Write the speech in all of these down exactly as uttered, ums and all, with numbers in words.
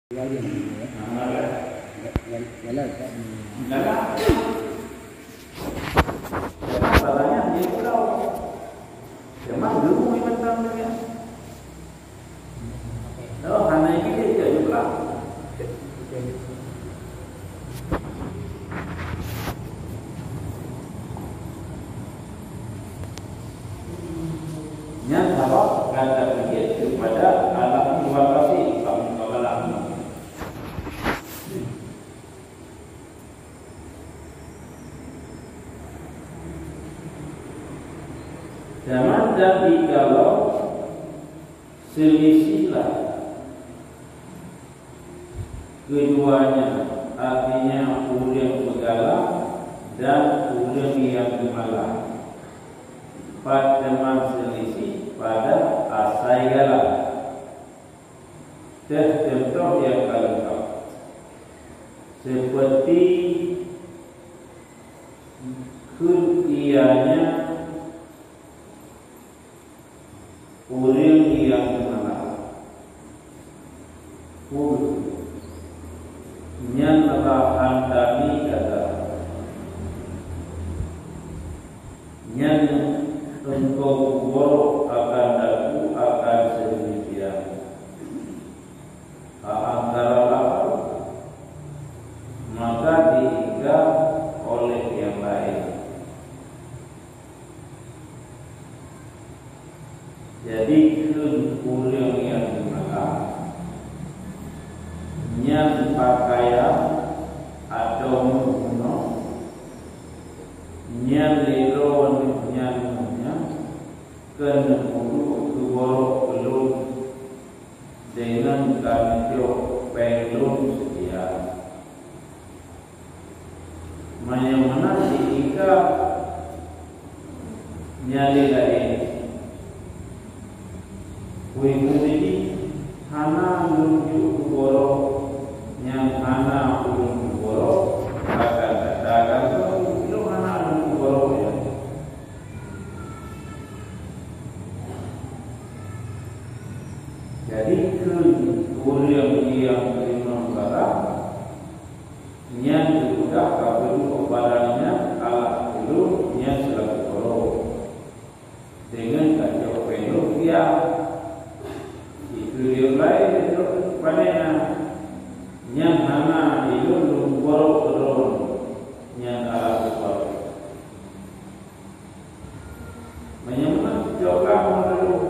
Jalan. Jalan. Jalan. Jalan. Jalan. Jalan. Jalan. Oh, hana jih dia juga. Nyan sabab gata peujiet keupada alam luar tafsir, bak mukabalah. Zaman dan dikalau seulisihlah keduanya, artinya ureuëng peugalak dan ureuëng nyang geumalak. Pat teuma seulisih pada asai galak. Teuh cuntoh nyang ka leungkab, seperti kheun ianya ureuëng nyang geumalak. Qul, nyan rahan tami gata. Nyan engkau kuborok akan daku akan seudeumikian. Antara lakoe, maka diingkar oleh nyang laén. Jadi, kheun ureuëng nyang geumalak, nyan pakaian atawa meuh bunoe, nyan lé droeneuh nyan meuh nyan keuneuk uduk keu borok ulôn deungon ka neujok péng lôn seutia. Meunyoe meunan diingkar nyang laén, peue jih hana lôn jok keu borok nyang hana ulôn peuborok, akan gata gantoe ulôn hana lôn peuborok nyan. Jadi, kheun ureuëng nyang teurimong barang nyan geupeugah ka peudeuh barang nyan alah ulôn nyan seulaku borok, deungon ka jok péng lôn seutia. Dikheun lé ureuëng laén, "Pane na? Nyan hana ilôn lôn borok keu droeneuh, nyan alah ulôn." Meunyoe meunan, cok lam meunurot.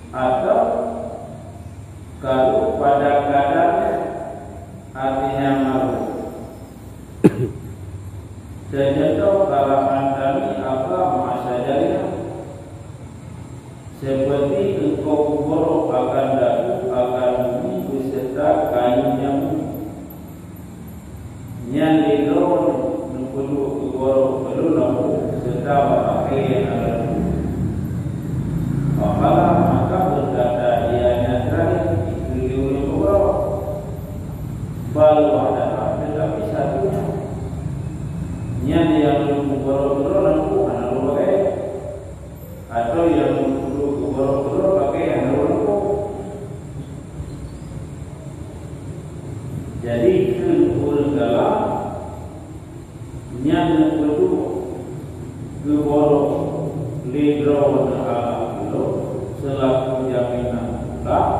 Atawa kalau pada kadar, artinya maruf. Seucontoh, karahan kami apa masa jari. Seperti engkau kuborok akan daku akan bumi beserta kayu nyamuk. Nyan lé droeneuh neupeuduek keu borok ulôn lam buet serta bak akhé nyang na lam buet. Faqala, maka beukata ia nyang teurakhier, dikheun lé ureuëng peuborok, "Bal wahdaha, teutapi satu nyan. Nyan nyang lôn peuborok droe lam buet hana lôn pakai." Atau nyang lôn peuduek keu borok-borok pakai hana lôn lampôh. Jadi, kheun ureuëng galak nyan neupeuduek keu borok lé droeneuh alah ulôn seulaku jaminan pulang,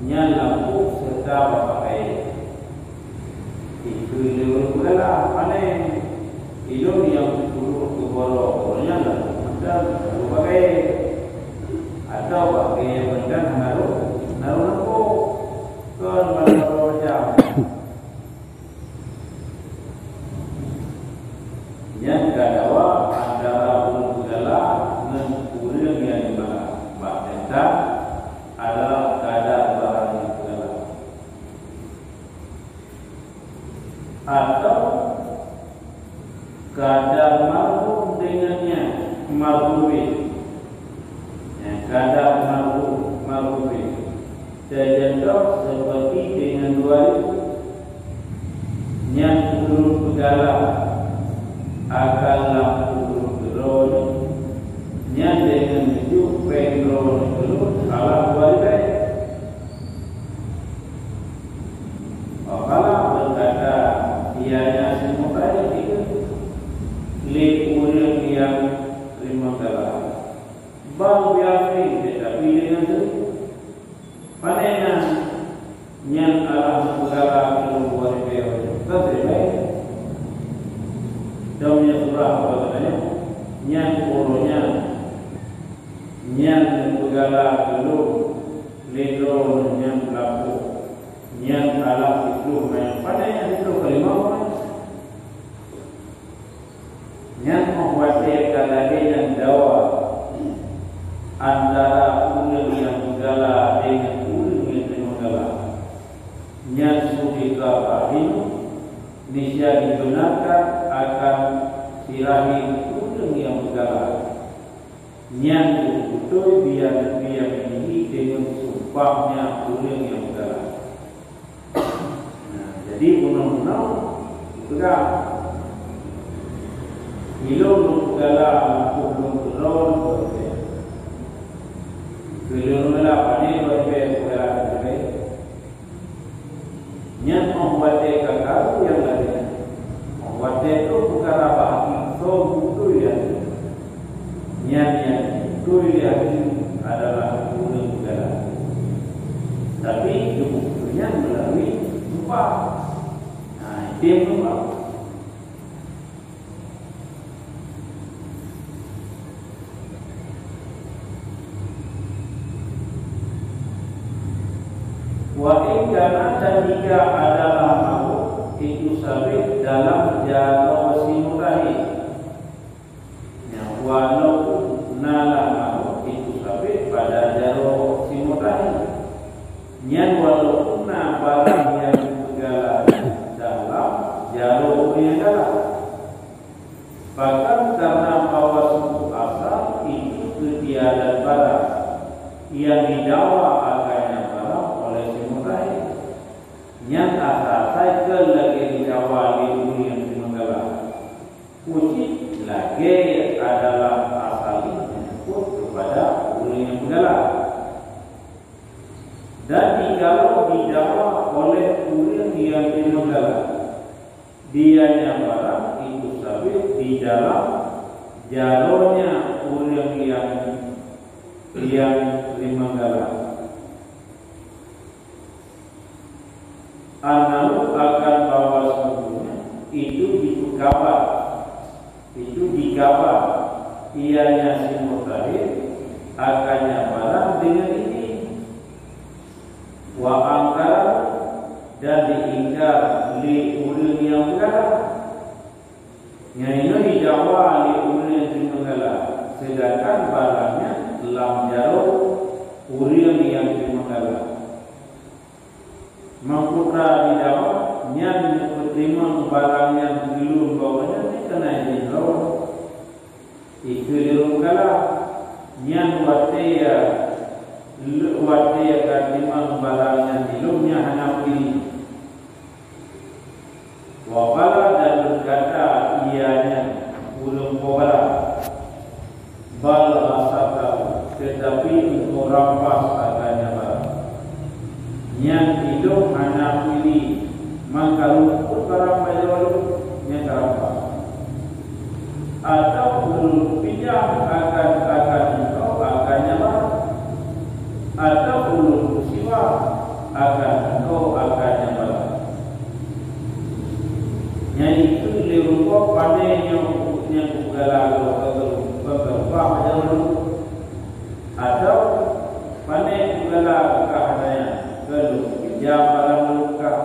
nyan lam buet serta bak akhé. Dikheun lé ureuëng peugalak, "Pane ilôn nyang peuduek keu borok nyan lam buet mantong hana lôn pakai, atawa bak akhé nyang mantong hana lôn, hana lôn lampôh, kon ban lôn peucah." Nyan ka dawa antara ureuëng peugalak ngon ureuëng nyang jimalak bak teuntang adalah kadar barang nyang peugalak. Atau kadar marhum deungon nyan, marhum. Nyan kadar marhum, marhum. Seucontoh seperti deungon dua ribu. Nyan ulôn peugalak akan lam ureuëng droeneuh. Nyan deungon neujok péng droeneuh ulôn alah dua ribèe. Pane na nyan Allah meupeugala keu lôn dua ribèe uroe nyoe? Ka siribèe. Dom nyan surah apa katanya? Nyan uroe nyan, nyan meupeugala keu lôn lé droeneuh nyang peulaku. Nyan Allah siplôh manyang. Pane nyan siplôh keulimong? Nyan óh watèe ka lagèe nyan dawa antara ureueng nyang peugala deungon ureueng nyang teurimong gala. Nyan sudika rahim, niscaya dibeunarkan akan si rahim ureueng nyang peugala. Nyan beutôi biya-, biyaminihi deungon sumpahnya ureueng nyang peugala. Nah, jadi bunoe-bunoe peugah, ilôn lôn peugala, lôn peugala, lôn peugala, pane peugala. Nyan óh watèe ka karu nyang lagèe nyan. Óh watèe troh peukara bak hakim soe beutôi nyan. Nyan nyang beutôi lé hakim adalah ureueng peugala. Tapi geupeubeuet nyan meulalu sumpah. Nah, item sumpah. Wa in kana, dan jika adalah mabuk itu sabit dalam jaroe si murtahid. Nyan, walaupun na lam mabuk itu sabit pada jaroe si murtahid. Nyan walaupun na barang nyang peugala dalam jaroe ureueng nyang gala. Bahkan karena bahwa suku asal itu keutiadan barang nyang didakwa akannya barang oleh si murtahid. Nyan asai-asai keu lagèe didakwa lé ureueng nyang teurimong gala. Peue cit lagèe adalah asal nyan meunyeupôt keupada ureueng nyang peugala. Dan jikalau didakwa oleh ureueng nyang teurimong gala, dianya barang itu sabit di dalam jaroe nyan ureueng nyang, nyang teurimong gala. Annahu, akan bahwa sesungguhnya itu dipeukabar, itu dikabar, ianya si murtahid, akannya barang deungon izin. Wa angkara, dan diingkar lé ureueng nyang peugala. Nyan inoe didakwa lé ureueng nyang teurimong gala, seudangkan barang nyan lam jaroe ureueng nyang teurimong gala. Meuputra didakwa nyan neupeutimang barang nyan keu lôn bahwa nyan dikeunai jih lôn. Ikeu lôn kala, nyan watèe ya, watèe ya ka timang barang nyan di lôn nyan hana peue. Wa qala, dan beukata ia nyan ureueng po barang, bal ghasabtahu, teutapi engkau rampas akannya barang. Nyan ilôn hana peue, maka rumpot barang bak jaroe lôn, nyan ka rampas. Atawa ulôn pinjam akan, akan engkau akannya barang, atawa ulôn peusiwa akan engkau akannya barang. Nyan itu lé rupa pane nyoe nyang kupeugala lôn, kon keu rupa bak jaroe lôn. Atawa pane kupeugala keu kah nyan, kon lôn pinjam barang lôn keu kah.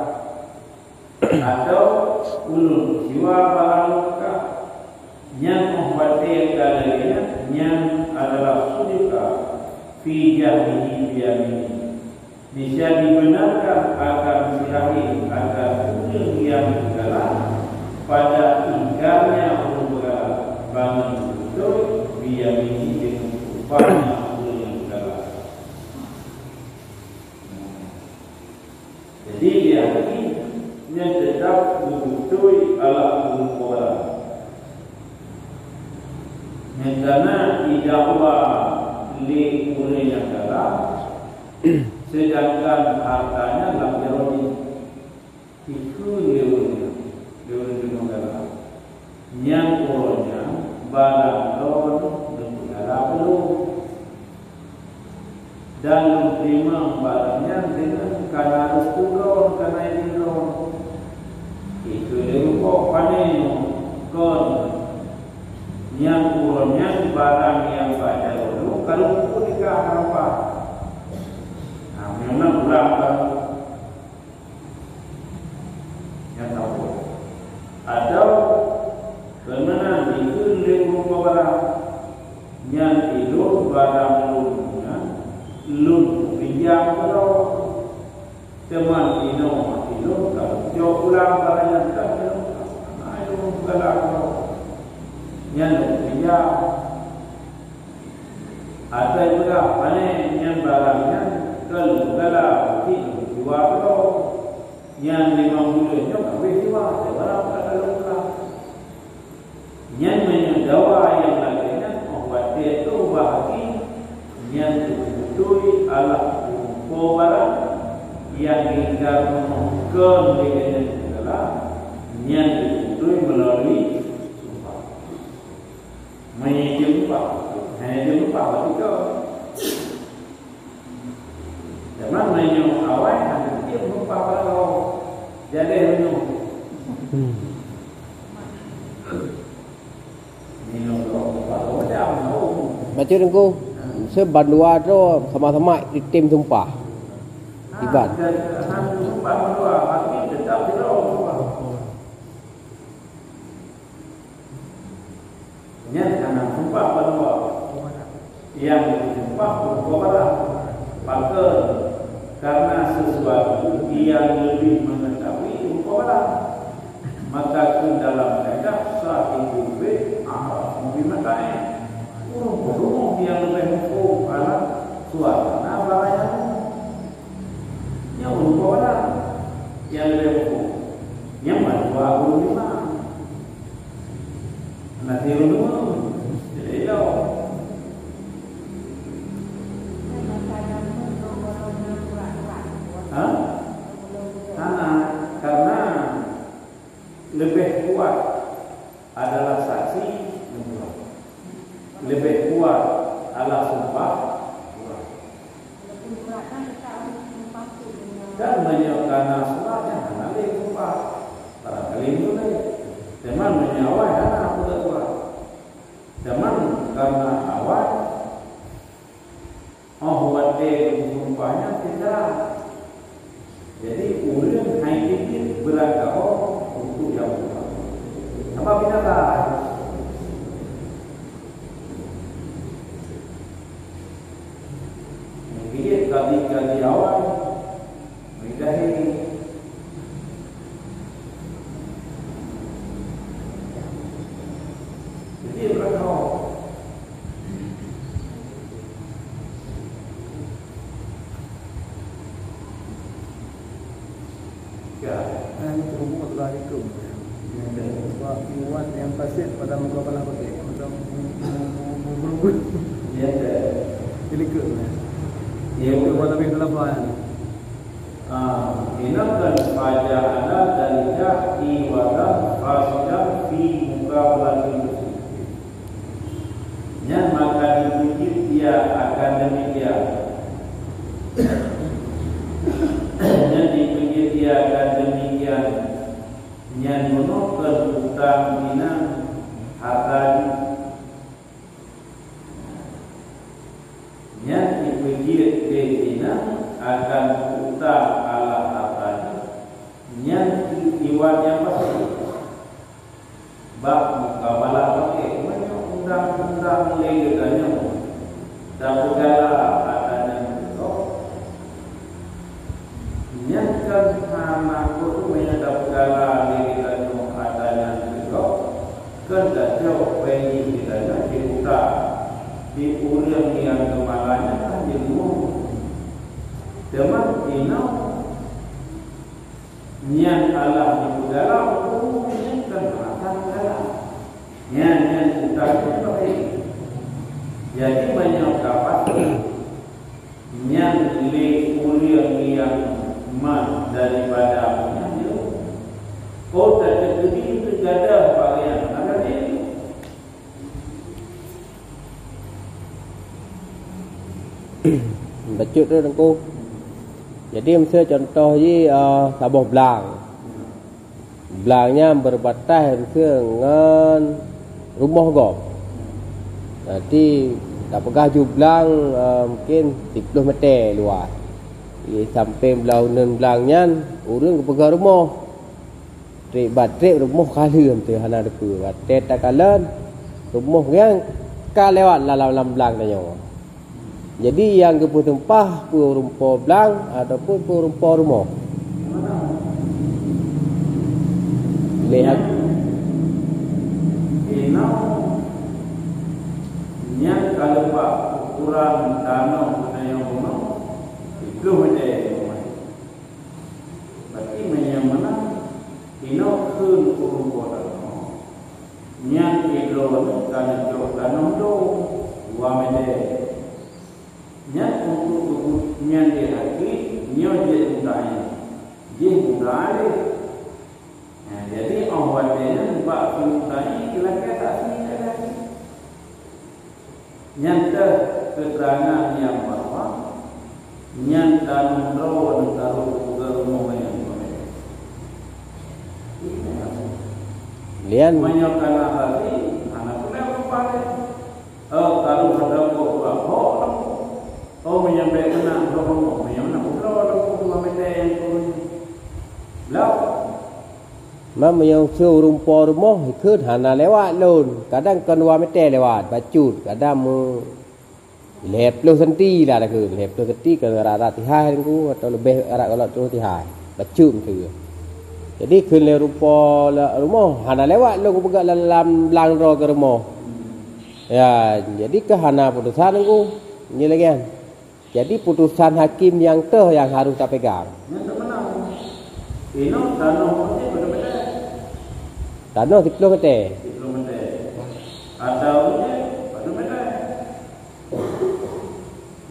Atawa ulôn siwa barang lôn keu kah. Nyan óh watèe ka lagèe nyan, nyan adalah sudika fi jahdihi biyaminihi. Niscaya dibeunarkan akan si rahim akan ureueng nyang peugala pada ingkarnya ureueng peugala, bangon beutôi biyaminihi deungon sumpahnya ureueng nyang peugala. Jadi, lé hakim nyan teutap beutôi Allah ureueng peugala. Nyang kana didakwa lé ureueng nyang gala, seudangkan hartanya lam jaroe jih. Ikheun lé ureueng nyan, lé ureueng teurimong gala, nyan uroe nyan barang lôn neupeugala keu lôn. Dan lôn teurimong barang nyan deungon kana restu lôn, kana idin lôn. Ikeu lé rupa pane nyoe kon nyang uroe nyan barang nyang bak jaroe lôn ka lôn peubuet nikah haram. Nah, memang urang baru nyang tahu. Atau keunan ikeu lé rupa barang nyan ilôn barang lôn nyan lôn pinjam keudroe. Teuma inoe ilôn ka jok ulang barang nyan ka ilôn, na ilôn galak keudroe. Nyan lôn pinjam. Asai peugah pane nyan barang nyan ka lôn galak, bukti lôn jua keudroe. Nyan limong buleuen nyoe ka habéh jua, barang ka lôn galak. Nyan meunyoe dawa nyang lagée nyan, óh watée troh bak hakém, nyan teubeutôi Allah peurumpok barang nyang ingkar meunoe kon lé gobnyan keudroe, nyan teubeutôi meulalu sumpah. Meunyoe jeuem lumpah, hana jeuem lumpah, berarti ka. Teuma meunyoe awai hana jeuem lumpah bak lawa, jaleh meunyoe. Hmm. Minum rokok, bak lawa jam, oh. Baca Teungku, se bandua tu sama-sama item sumpah. Iban. Ah, dan hana sumpah bandua, tapi tetap jauh sumpah. Nyan hana sumpah bandua. Nyang sumpah bandua. Pakon? Karena sesuatu yang lebih mengetahui bandua. Maka keu dalam kaidah sah itu be arah lebih makai. Ureuëng peureumoh nyang leubeh muphom alah suasana barang nyang Nyoe ureuëng po barang nyang leubeh muphom. Nyang mandua ureuëng limong. Hana tiru nyoe. Jadi lo. Ha? Hana, karena leubeh kuat adalah saksi nubuat. Leubeh kuat adalah sumpah ureuëng. Dan meunyoe kana surat, nyan hana lé sumpah. Barangkali meulé. Teuma meunyoe awai, hana peugah surat. Teuma karena awai, óh watée sumpah nyan teuka. Jadi, ureuëng hai tieb beurangkaho untuk nyang muphom. Apa binatang? Nyang keubiet kali-kali awai, meudahi. Jadi, beurangkaho. Ya. Nah, ini terhubung adalah ikut. Ya, ya. Sebab iwan yang pasir pada muka panas pakai. Macam, ya, ya. Jadi ikut, ya. Ya. Itu buat lebih terlepas, ya. Ah, ingatkan, faja'ala dzalika iwadan fasidan fi muqabalatil muslim. Nyan maka dipeujeuet ia akan demikian. Nyan dipeujeuet ia akan demikian. Nyan bunoe keu utang inong harta jih. Nyan dipeujeuet lé inong akan utang alah harta jih. Nyan iwan nyang palsu. Bak mukabalah pakai, meunyoe undang-undang lé geutanyoe tapeugala ata nyan keudroe, nyan kan hana keuneuk meunyoe tapeugala lé geutanyoe ata nyan keudroe, kan tacok péng jih geutanyoe jiputa di ureuëng nyang geumala nyan kan jeuneuh. Teuma inong Nyan alah jipeugala, huköm nyan kan hana peugala. Nyan, nyan utang nyan baik. Jadi, meunyoe ka pasoe, nyan lé ureuëng nyang mat daripada nyan nyoe. Oh, tateukeudi teugadah pakaian, hana jeuet. Baca Cut tu, Teungku. Jadi, miseu contoh jih, ah, saboh blang. Blang nyan beureubatas miseu ngon rumoh gob. Berarti tapeugah ju blang, ah, mungken siploh meter luwah. Di sampéng blang uneun blang nyan, ureuëng geupeugöt rumoh. Treb bak treb rumoh ka lheueh teuh hana teupeue. Watée takalon, rumoh nyan ka lewat lam, lam blang tanyoe. Jadi, nyang geupeutumpah peue ureuëng po blang ataupun peue ureuëng po rumoh? Lihat. Nyan ka leubeh ukuran tanoh geutanyoe bunoe, siploh meter. Berarti meunyoe meunan, inoe kheun ureuëng po tanoh, nyan sidroe nyoe ka neucok tanoh dum dua meter. Nyan untuk peubuet nyan jih hakik, nyoe jeuet muta'in. Jih muta'alif. Nah, jadi óh watée nyan bak si muta'in geulakée saksi lagée nyan. Nyan teuh keuteurangan nyang bahwa nyan tanoh droe neukaru keu rumoh nyang peureulée. Lian. Meunyoe kana saksi, hana peue lé meuparéh. Oh, karu hadang boh dua hok lom. Oh, meunyoe bèk meunan hok lom, meunyoe meunan uroe lom dua meter nyang turun. Lom. Meunyoe su ureuëng po rumoh, ikheun hana lewat lôn. Kadang kon dua meter lewat, bacut. Kadang meu lhèe ploh senti lah takheun. Lhèe ploh senti kon rata tihai Teungku, atau leubeh rata golom troh tihai. Bacut teuh. Jadi kheun lé ureuëng po rumoh, hana lewat lôn kupeugah lam, lam blang droe keu rumoh. Ya, jadi keu hana putusan Teungku. Nyoe lagée nyan. Jadi, putusan hakim nyang teuh nyang harôh tapegang. Nyan teuh meunan. Inoe tanoh mungken padum meter? Tanoh siploh meter. Siploh meter. Atau mungken padum meter?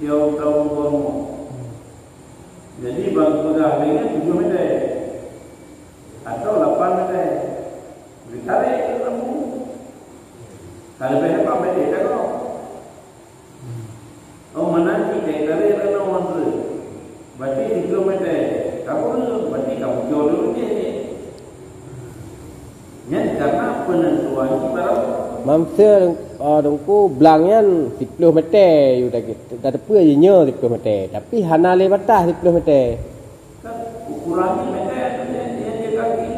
Yo, tahu boh. Jadi, bang peugah lé nyan tujoh meter. Atau lapan meter. Geutarek lampu. Ka leubeh lapan meter ka gob. Oh, meunan cit dari renoe treuk. Berarti siploh meter. Ka kureueng, berarti ka muncul dulu jih ni. Nyan karena penentuan barang. Mamseu, ah, Teungku, blang nyan siploh meter, yu, dah, dah teupeue jih nyoe siploh meter. Tapi hana lé batas siploh meter. Kan ukuran ni meter tu dia, dia, dia kaki.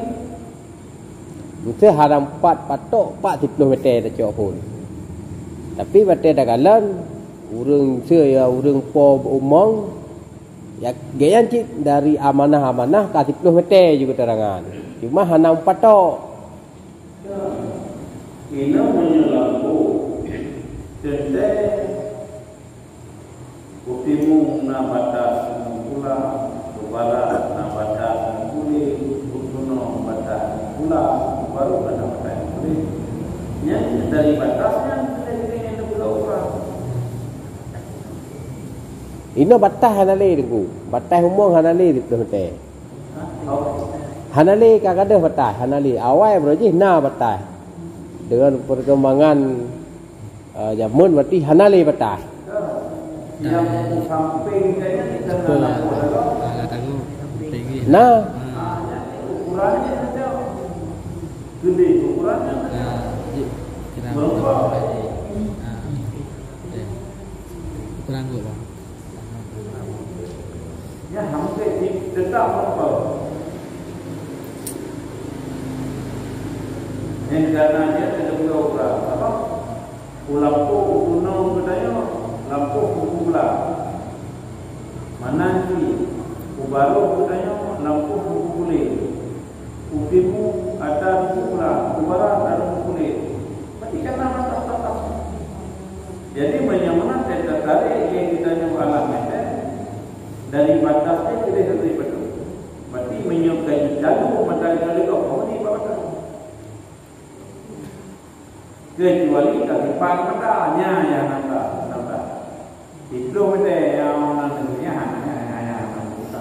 Mesti hana pat patok pat siploh meter tacok phon. Tapi watée takalon, ureuëng se ya, ureuëng po umong, ya, gaya cit dari amanah-amanah ka siploh meter juga terangan. Cuma hana patok. Inoe meunyoe lampu, teuntée. U timu na batas Seumeung Pula, u barat na batas Seumeung Kulé, u tunong batas Seumeung Pula, u barô na batas Seumeung Kulé. Nyan dari batas nyan kita jadi yang dibuka orang. Inoe batas hana lé, Teungku. Batas umong hana lé di Teungku. Hana lé ka gadôh batas, hana lé. Awai baroe jih na batas. Dengan perkembangan Ah, jameun berarti hana lé batas. Nah, ya. Sampéng kayaknya kita. Betul, ya. Alah, tahu. Sampéng. Nah. Ah. Ukurannya ada. Gede ukurannya. Nah, iya. Kira berapa? Ah. Ya. Ukuran dulu, Bang. Ya, hampir di, tetap apa? Yang karena dia tidak boleh ukuran. Apa? U lampôh u tunong geutanyoe lampôh Seumeung Pula. Meunan cit u barô geutanyoe lampôh Seumeung Kulé. U timu ata Seumeung Pula, u barat ata Seumeung Kulé. Berarti kan na batas-batas. Jadi, meunyoe meunan teuka tarek lé geutanyoe alah meter, dari batas nyan keudeh sabe padum. Berarti meunyoe ka jitalu mata geutanyoe lé gob, kamu di bawah batas. Kecuali ka dipat mata, nya nyang nata, nata. Siploh meter nyang na, nya, nya, nya, nya, nata.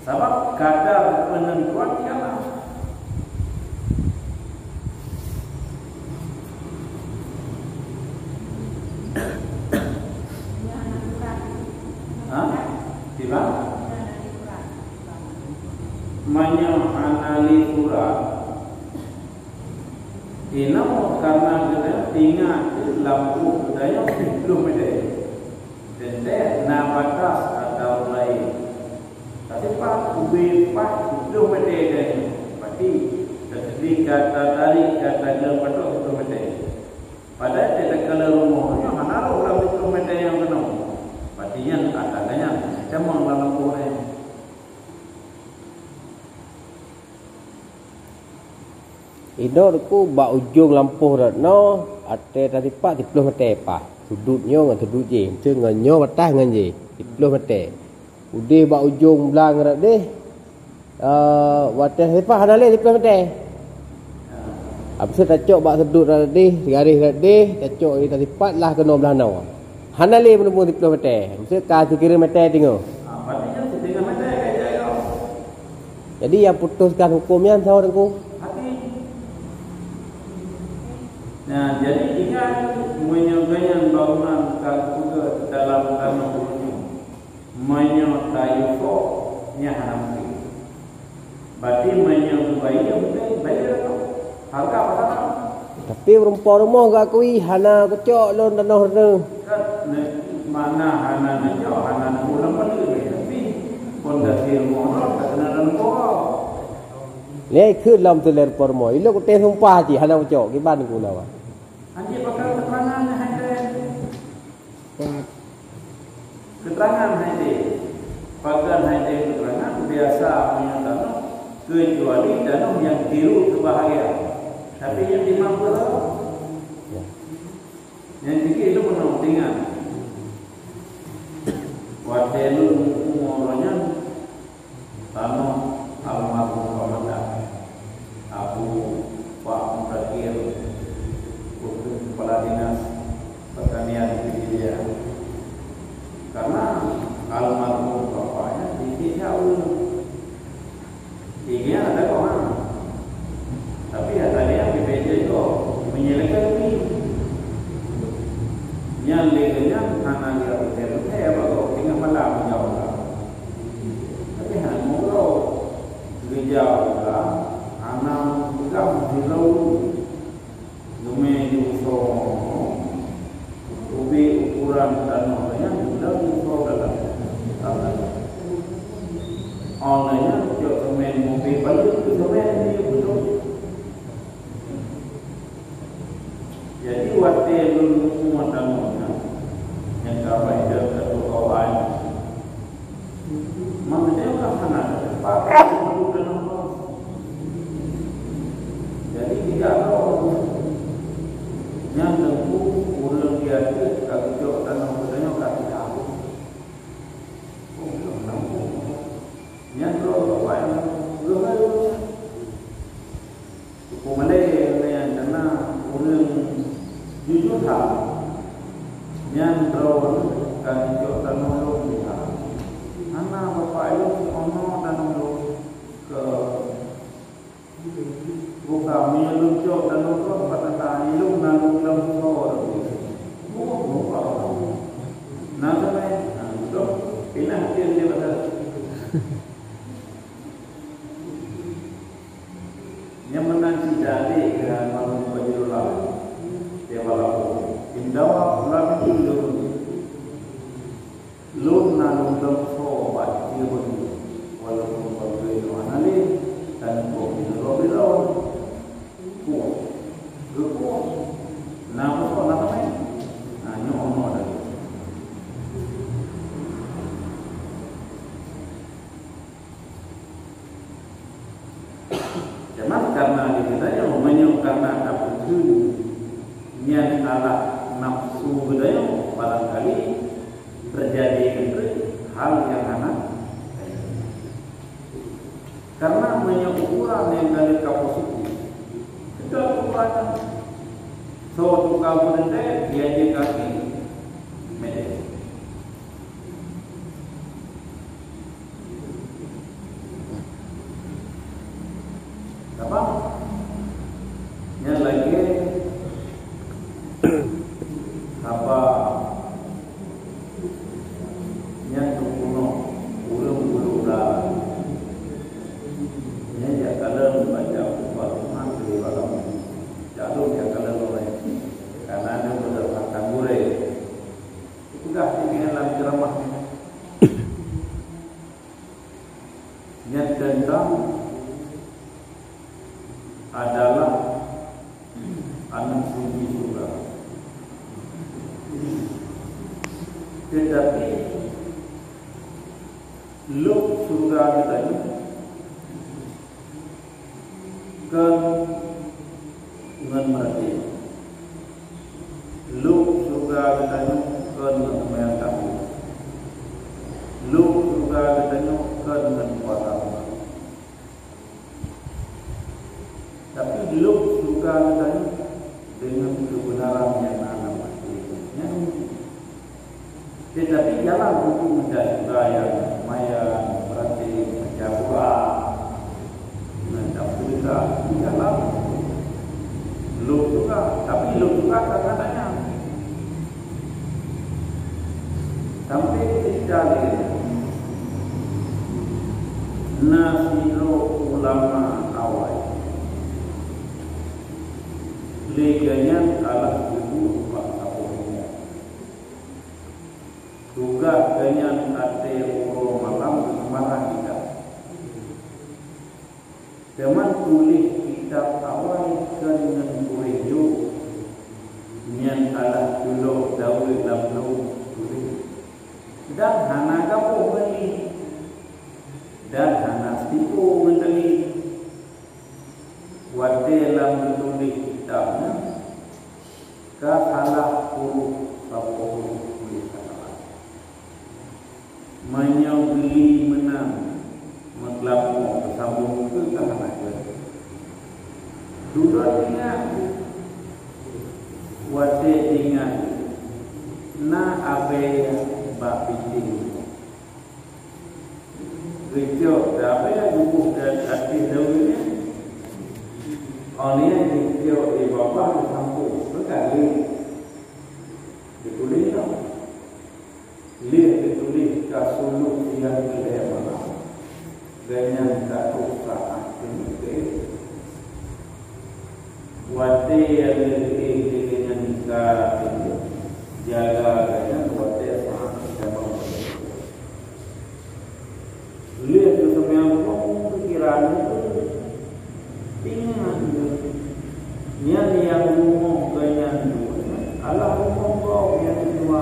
Sabab kadar penentuan ialah. Sila. Meunyoe hana lé surat, inoe karena geutanyoe ingat lampôh geutanyoe siplôh meter. Teuntèe na batas atawa laén. Tapi pat ubé pat siplôh meter geutanyoe. Berarti teukeudi ka tatarék ka tagleueng padub siplôh meter. Padahai teuka lé rumoh nyoe hana rôh lam siplôh meter nyang keunoe. Berarti nyan ata nyan tamong lam lampôh nyan. Inoe Teungku bak ujong lampôh rot noe, até tasipat siplôh meter paih. Sudut nyoe ngon sudut jih, meusti ngon nyoe batas ngon jih, siplôh meter. Udeh bak ujong blang rot deh, eh, watèe tasipat hana lé siplôh meter. Habis tacok bak sudut rot deh, garéh rot deh, tacok di tasipat lah keunoe blah noe. Hana lé meuneumeung siplôh meter. Meusti ka sikira meter teungoh. Jadi nyang putuskan huköm nyan soe Teungku? Nah, jadi ingat, meunyoe geuhnyan bangunan ka geupeugöt dalam tanoh ureueng nyoe, meunyoe tayue fok, nyan hana mungken. Berarti meunyoe geubayeue, mungken bayeue lah. Hareuga pasang. Tapi rumpok rumoh geuakui hana kucok lôn tanoh droeneuh. Kan, ne-, makna hana neucok, hana neupeue lam paleue, tapi pondasi rumoh droe ka keunan lam rumpok. Lé keu lom tu lé rumpok rumoh. Ilok kutem sumpah cit hana kucok, kiban ku lawan. Hanjeuet pakai keterangan hai teh. Pat. Keterangan hai teh. Pakai hai teh keterangan biasa meunyoe tanoh, kecuali tanoh nyang tiru keubahagian. Tapi nyang dimang pula. Ya. Nyang tiga itu pernah ingat. Watèe lôn umur nyan, tanoh almarhum Pak Mandak, Abu Pak Mudakir, untuk kepala dinas pertanian di Pidie Jaya. Karena almarhum bapaknya di Pidie Jaya. Tiga ada kok, ha. Tapi ya tadi yang B P J itu menyelesaikan ini. Yang lainnya hana dia betul-betul ya, baru tinggal malam jauh lah. Tapi hana ngobrol. Geujak ulang, hana peugah meusidroe. Geumé jiusoe, ubé ukuran tanoh nyan, geujak jiusoe dalam tanah. Óh lheueh nyan, cok semen, ubé paléng keu semen di beutôi. Jadi, watèe lôn mumat tanoh nyan, nyang ka baideuh ka tuwoe awai, maksudnya ka hana teumpat untuk tanoh nyan. Jadi, tidak ada orang. Nyan teungku ureueng di ateueh ka geucok tanoh geutanyoe ka tidak. Oh, belum nampak. Nyan droe awai nyan. Suku Malay nyan, karena ureueng jujur that. Nyan droe ka jijok tanoh lôn that. Hana bapak lôn, ono tanoh lôn keu buka, meunyoe lôn cok tanoh lôn, bak tata ilôn na lôn lam soe. Buka, buka. Na sampai, na, betul. Pinah dia, dia kata. Nyang meunan cit jadi keu almarhum Fajrul Alam, dia walaupun indawa ulang itu lôn, lôn na lôn teurimong bak dia beutôi, walaupun beutôi nyoe hana lé, dan kok di lôn bilon. Kuat. Geukuat. Na beutôi na keumain. Na nyoe nyoe lagèe. Cuma karena di geutanyoe, meunyoe karena tapeukheun nyan alah nafsu geutanyoe, barangkali teujadi keudroe hal nyang hana. Karena meunyoe ukuran nyang ka lheueh ka positif, keudroe ukuran nyan. Soe tukang meudetèe, dia jeuet kaki, meudetèe. Apa? Nyan lagèe haba nyan teupunoh. Adalah aneuk kunci syeuruga. Teutapi lôk syeuruga geutanyoe kon ngon meuratéb. Lôk syeuruga geutanyoe kon ngon seumayang tahajud. Lôk syeuruga geutanyoe kon ngon puasa Ramadan. Tapi lôk syeuruga geutanyoe deungon keubeunaran nyang na lam até geutanyoe. Nyan. Teutapi jalan untuk meudat syeuruga nyang maya, berarti baca Quran, meudat syeuruga, jalan lôk syeuruga. Tapi lôk syeuruga kadang-kadang nyan. Sampai ketika lé na sidroe ulama awai, lé geuh nyan Allah geuduek bak saboh rumoh. Tugaih geuh nyan até uroe malam geuh seumayang kitab. Teuma tuléh kitab awai kon ngon kuréh jôk, nyan Allah culok daweuet lam lôn tuléh. Dan hana gaboh meuli, dan hana sitipu meuteulie. Watée lam geutuléh kitab nyan, ka salah puluh saboh puluh tuléh kata. Meunyoe geuli meunan meuteulapoe, teusambông keu ka hana jeuet. Dudoe ingat, watée ingat na abée bak bintéh. Geucok abée geuboh ateueh daun nyan. Óh lheueh nyan geucok di babah geusampôh, meukaleuek. Geutuléh lom. Lheueh geutuléh ka sulôh siang keu lhée malam, gobnyan ka troh saát keuneuk keu. Watée nyang lheueh gobnyan ka keuneuk, jaga gobnyan watée saát geutamong. Lheueh geuseumayang rumoh, pikiran geuh ingat geuh, nyan nyang rumoh geuh nyan dua, alah rumoh gob nyang keudua.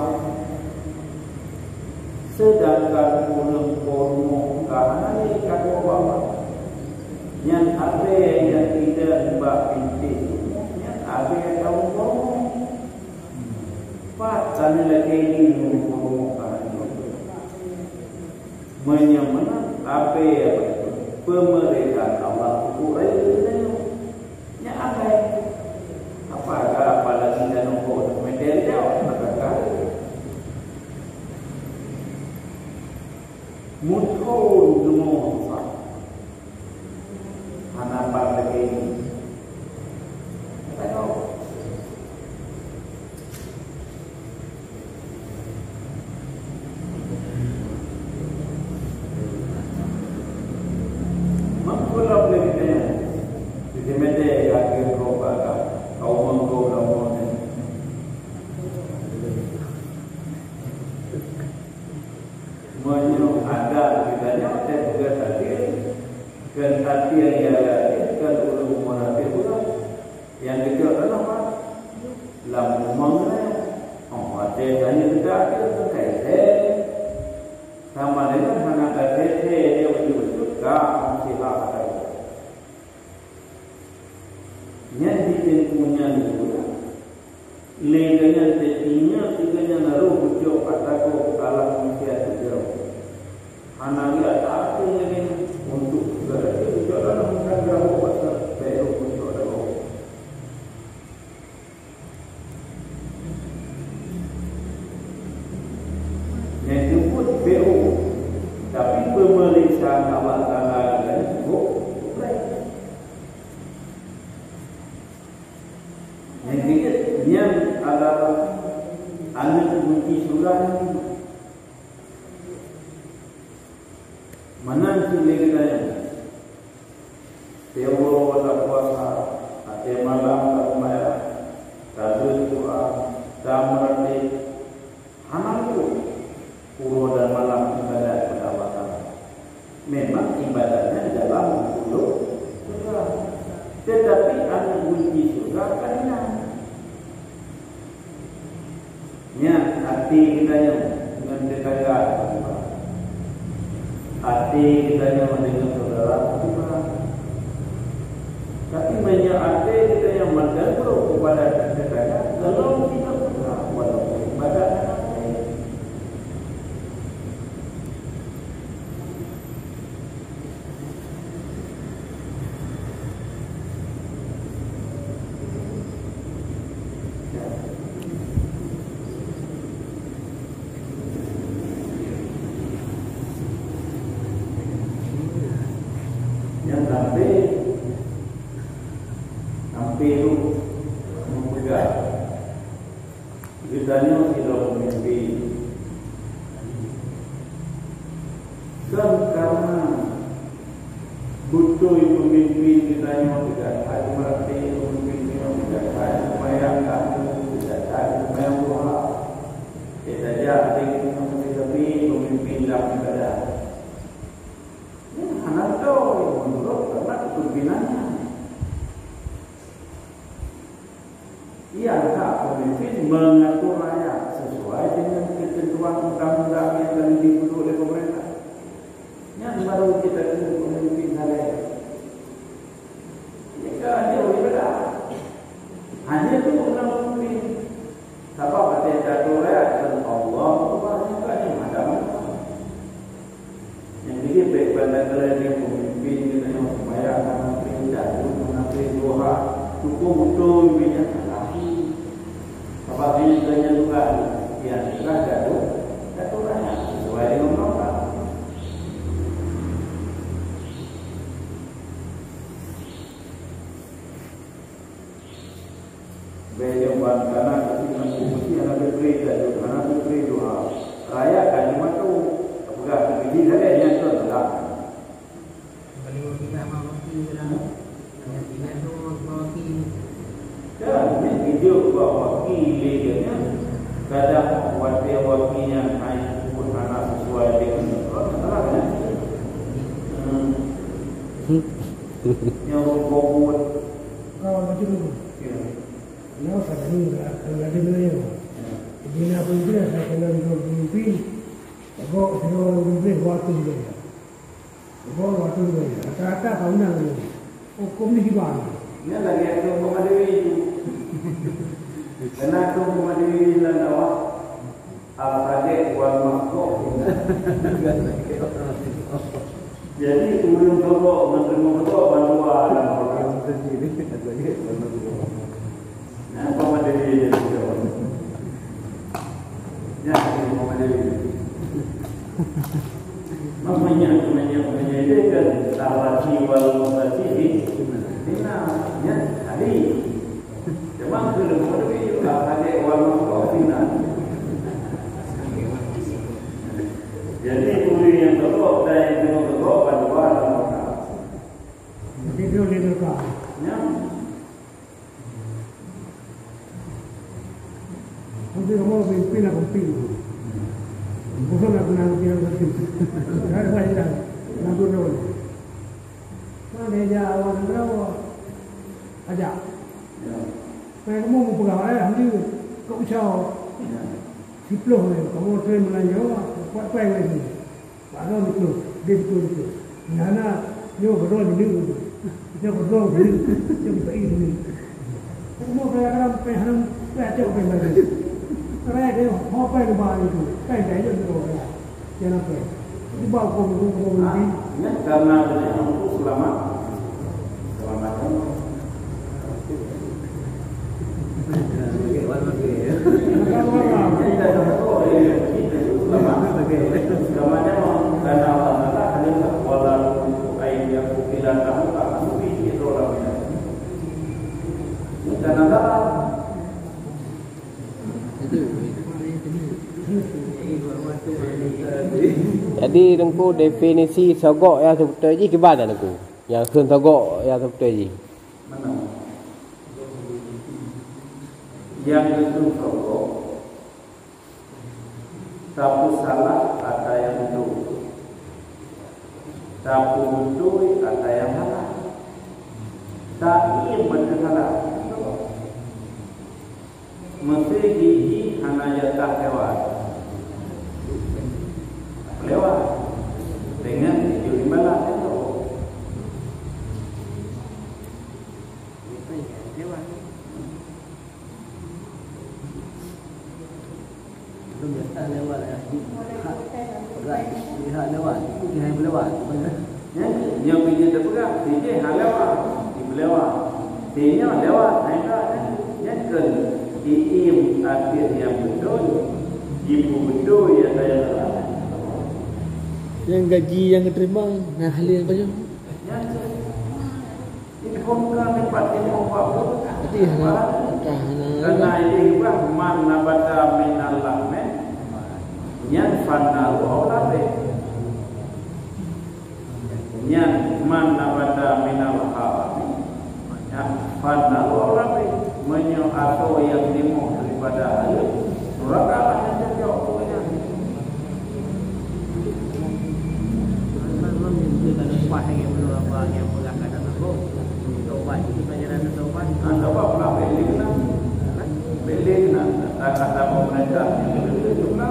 Seudangkan ureuëng po rumoh ka hana lé ka gob awak, nyan abée nyang idong bak bintéh rumoh, nyan abée ateueh rumoh. Pat saneulakée jih ureuëng po rumoh ka hana lé. Meunyoe meunan, abée peumeurintah Allah keuhai geutanyoe. Nyan akai. Apa, apalagi dan umpuk meter jauh, maka kali. Muthon deungon susah. Hana pat lagée nyoe. Tanyoe. Mangko lom lé geutanyoe, siteumete ka geukroe bak kaumeueng gob lom nyan. Meunyoe adat geutanyoe teupeugah sabe, kon sabe nyang sabe, kon ureuëng umu sabe pula. Nyang geucok tanoh lam, lam rumoh nyan. Oh, watée tanyoe teuka ateueh, teuka ilée. Sama deungon hana ka teuka ilée, bacut-bacut ka meusiha ata gob. Nyan di teungku nyan geupeugah. Lé geuh nyan teuingat, lé geuh nyan roh geucok ata gob, alah manusia teugeurok. Hana geuh ata até lagée nyan. Untuk geuh geucok dalam bukan geurabok pasal, bèk roh geucok dalam. Nyang jemput P O, tapi peumeriksaan Allah Taala dan cukup baik. Nyang keujeuet nyan adalah aneuk kunci syeuruga nyan. Meunan cit lé geutanyoe. Tiep uroe tapuasa, watèe malam taseumayang, tabeuet Quran, tameuratéb, hana luput uroe dan malam ibadat keu Allah Taala. Memang ibadatnya di dalam sepuluh surga. Tetapi aneuk kunci surga kan ingat. Nyan até geutanyoe ngon tetangga. Até geutanyoe deungon syedara seutimang. Tapi meunyoe até geutanyoe meuteumé kepada tetangga, golom sidroe syedara, walaupun ibadat hana até. Nyang sampé, sampé tu meupeugah, geutanyoe sidroe peumimpin. Kon karena beutôi peumimpin geutanyoe teuga that meuratéb, peumimpin geutanyoe teuga that seumayang tahajud, teuga that seumayang duha. Teuga that deungon sabe-sabe peumimpin lam ibadat. Nyan hana beutôi meunurot karena kepemimpinannya. Nyang hak peumimpin mengatur rakyat sesuai dengan ketentuan undang-undang nyang ka geubri lé pemerintah. Nyan baru kita kheun peumimpin saleh. Jika hanya ibadat, hanya tu ureueng peumimpin. Sabab watèe catur rakyat dan Allah, Allah juga yang ada. Nyang keudua, bèk banda keureun nyang peumimpin geutanyoe seumayang hana trép, tahajud hana trép, duha, syukur beutôi, bèk nyan laki. Sabab nyan keuh nyan tugaih, nyan tugaih geutanyoe, geutanyoe sesuai deungon undang-undang. Bèk nyoe ban kana keuchik lam kursi hana geubri tajok, hana geubri duha. Rakyat ka jimato, tapeugah keu keuchik lagèe nyan kon salah. Dan nyan geujok bak waki lé geuh nyan. Kadang watèe waki nyan hai peubuet hana sesuai deungon undang-undang, salah nyan. Hmm. Nyoe rukon buet. Kawan macam tu. Ya. Nyoe ka laju, ka laju meunyoe. Di na pun kira saya kena dua puluh lebih. Gok sidroe ureueng gleh dua ratus juta. Gok dua ratus juta. Rata-rata ka undang nyoe. Huköm ni kiban. Nyan lagèe tu Muhammad Dewi tu. Karena tu Muhammad Dewi dalam dakwah. Al-Fadil wal Mangkok. Jadi, ureueng sogok ngon ureueng sogok bandua lam rokok. Nah, apa mana dia jadi sogok? Ya, apa mana dia? Makanya, makanya, makanya dia kan al-Fadil wal Mangkok. Nah, ya, tadi. Cuma keu leumo teubiet ka padé wan mangkok sinan. Jadi, ureueng nyang teugob dan nyang teungoh teugob bandua lam neraka. Jadi, dia di neraka. Nyan. Nanti kamu pimpin aku pimpin. Bukan aku nak pimpin aku pimpin. Ada apa yang dah? Nak guna. Mana dia awak nak berapa? Ajak. Ya. Pèng kamoe meupeugah, "Eh, Hamdi, kok usah." Ya. Siploh lé, kamoe trön meulanjô, kuat pèng lé sini. Pak Agam siploh, dia siploh, siploh. Nyang na, nyoe keudroe sini. Nyoe keudroe sini. Nyoe di P I sini. Kamoe kadang-kadang pèng hana, pèng acok pèng lagi. Raya dia, ho pèng ba itu. Pèng dah jeuet keudroe. Jangan apa. Cuba hukum, hukum, hukum Ah, Nabi. Nyan karena geutanyoe untuk selamat. Selamat. Oke, wan, oke. Selamat. Selamat. Karena Allah Taala hanya wala aiyaku bila tahu tak lebih itu orang. Karena Allah. Jadi, Teungku, definisi sogok nyang sibeutoi jih kiban, Teungku? Nyang kheun sogok nyang sibeutoi jih. Meunan. Nyang kheun sogok, tapeusalah ata nyang beutôi. Tapeubeutôi ata nyang hana. Taiem meuteusala. Meusé jih hana jatah lewat. Lewat. Dengan tujuh imbalan itu. Lewat. Lom jatah lewat, eh. Hak, hak lewat. Itu dia yang lewat. Nyan, nyoe pih jeuet teupeugah, sijih hana lewat, jipeulewat. Sinyoe lewat, hai ka nyan, nyan kheun iim ateueh nyang beutôi, jipeubeutôi nyang laén. Nyang gaji nyang geuteurimong, nah, hal nyang pajoh. Nyan kheun. Iphon ka nibak timoh bak buet. Berarti hana, hana. Karena ini bah man nabata minal lahmi, nyan fannaru aula bih. Nyan man nabata minal harami, nyan fannaru aula bih. Meunyoe asoe nyang timoh daripada hareuem, neraka lah nyang cocok keu nyan. Memang, memang, memang, kalau upah yang belum apa, yang peugah kata teuka, taubat itu pelajaran taubat. Ah, taubat pula bela kena. Bela kena. Kata-kata pemerintah, bela kena.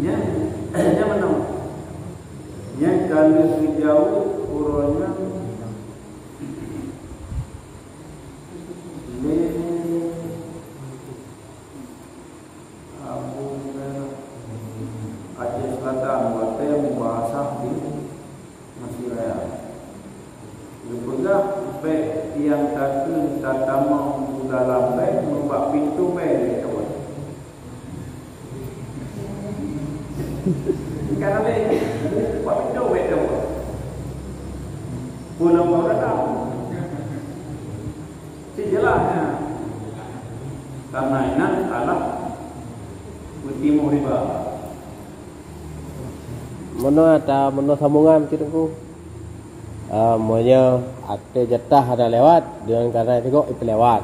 Nyan, nyan meunan. Nyan ka lheueh geujaweueb uroe nyan lé Abu Hurairah, Aceh Selatan, watée meubahasa di Mesir Raya. Geupeugah, bék nyang takheun tatamong u dalam bée, meubak pintoe bée lé kawan. Karena lé, bak pintoe bée kawan. Pulang baru datang. Cit jeulaih nyan. Karena inan salah beutimoh riba. Meunoe ata, meunoe sambungan cit Teungku. Ah, meunyoe ateueh jatah hana lewat, deungon karena teugok ipeulewat.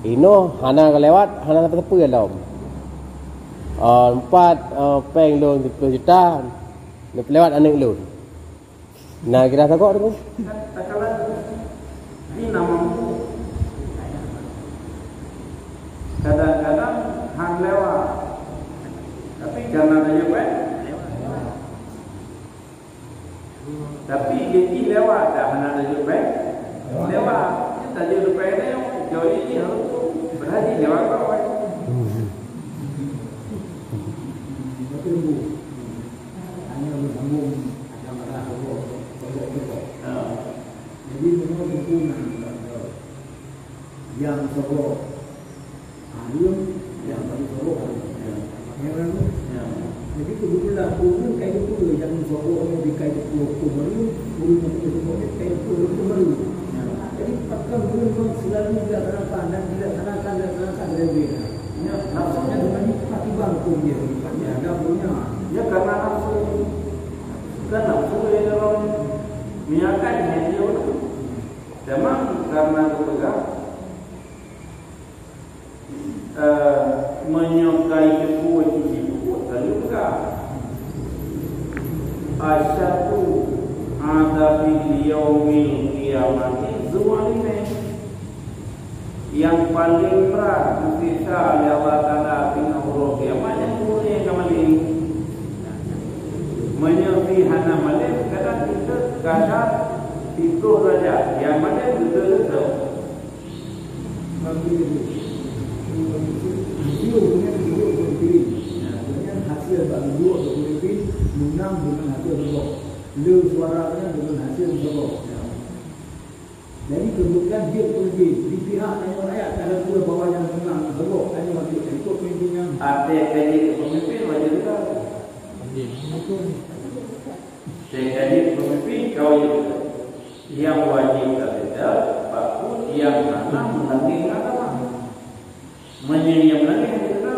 Inoe hana lewat, hana sapeue-sapeue lom. Ah, empat, ah, péng lôn siplôh juta, neupeulewat aneuk lôn. Nah, kira sagoe tu. Takalon hana mampu. Kadang-kadang han lewat. Tapi karena tajok péng, tapi gaji lewat dah hana tajok péng. Lewat. Tajok péng ni, jauh ini harus berhaji lewat kau. Hmm. Tapi bu, hanya bersambung ada marah Allah, Allah, Allah. Ha. Jadi, memang sempurna. Nyang sagoe hareuem, nyang tadi sagoe hareuem. Ya. Nyang anu. Ya. Jadi, kebetulan ureueng kai beutôi nyang sagoe nyoe di kai beutôi huköm hareuem, ureueng nyang tadi sagoe nyoe kai beutôi huköm hareuem. Ya. Jadi, pakon ureueng nyoe selalu dilaksanakan dan dilaksanakan, dilaksanakan dengan beda. Ya, nafsu. Dan dengan itu akibat huköm dia, akibat dia ada punya. Ya, karena nafsu. Kan nafsu yang dalam minyak kan, yang dia. Memang karena geupeugah, eh, meunyoe ka jiteupeue cit jipeubuet, ka lheueh peugah, "Asyaddu adzabi yaumil qiyamati zalimin." Nyang paleng brat geusiksa lé Allah Taala singoh uroe kiamat nyan ureueng nyang ka maleng. Meunyoe pih hana maleng, kadang teuteup kadar siplôh darajat, nyang maleng beutôi-beutôi. Hasil dengan duduk pemimpin. Dengan hasil bak duduk pemimpin menang dengan hasil sagoe. Le suara dengan, dengan hasil sagoe. Jadi kemudian dia pemimpin di pihak tanyoe rakyat, ada dua bawah yang menang sagoe, tanyoe wajib ikut pemimpin yang. Ada kaji pemimpin wajib juga. Wajib. Saya kaji pemimpin kau juga. Yang wajib kita baku yang mana menanggung agama. Menyayang lagi kita.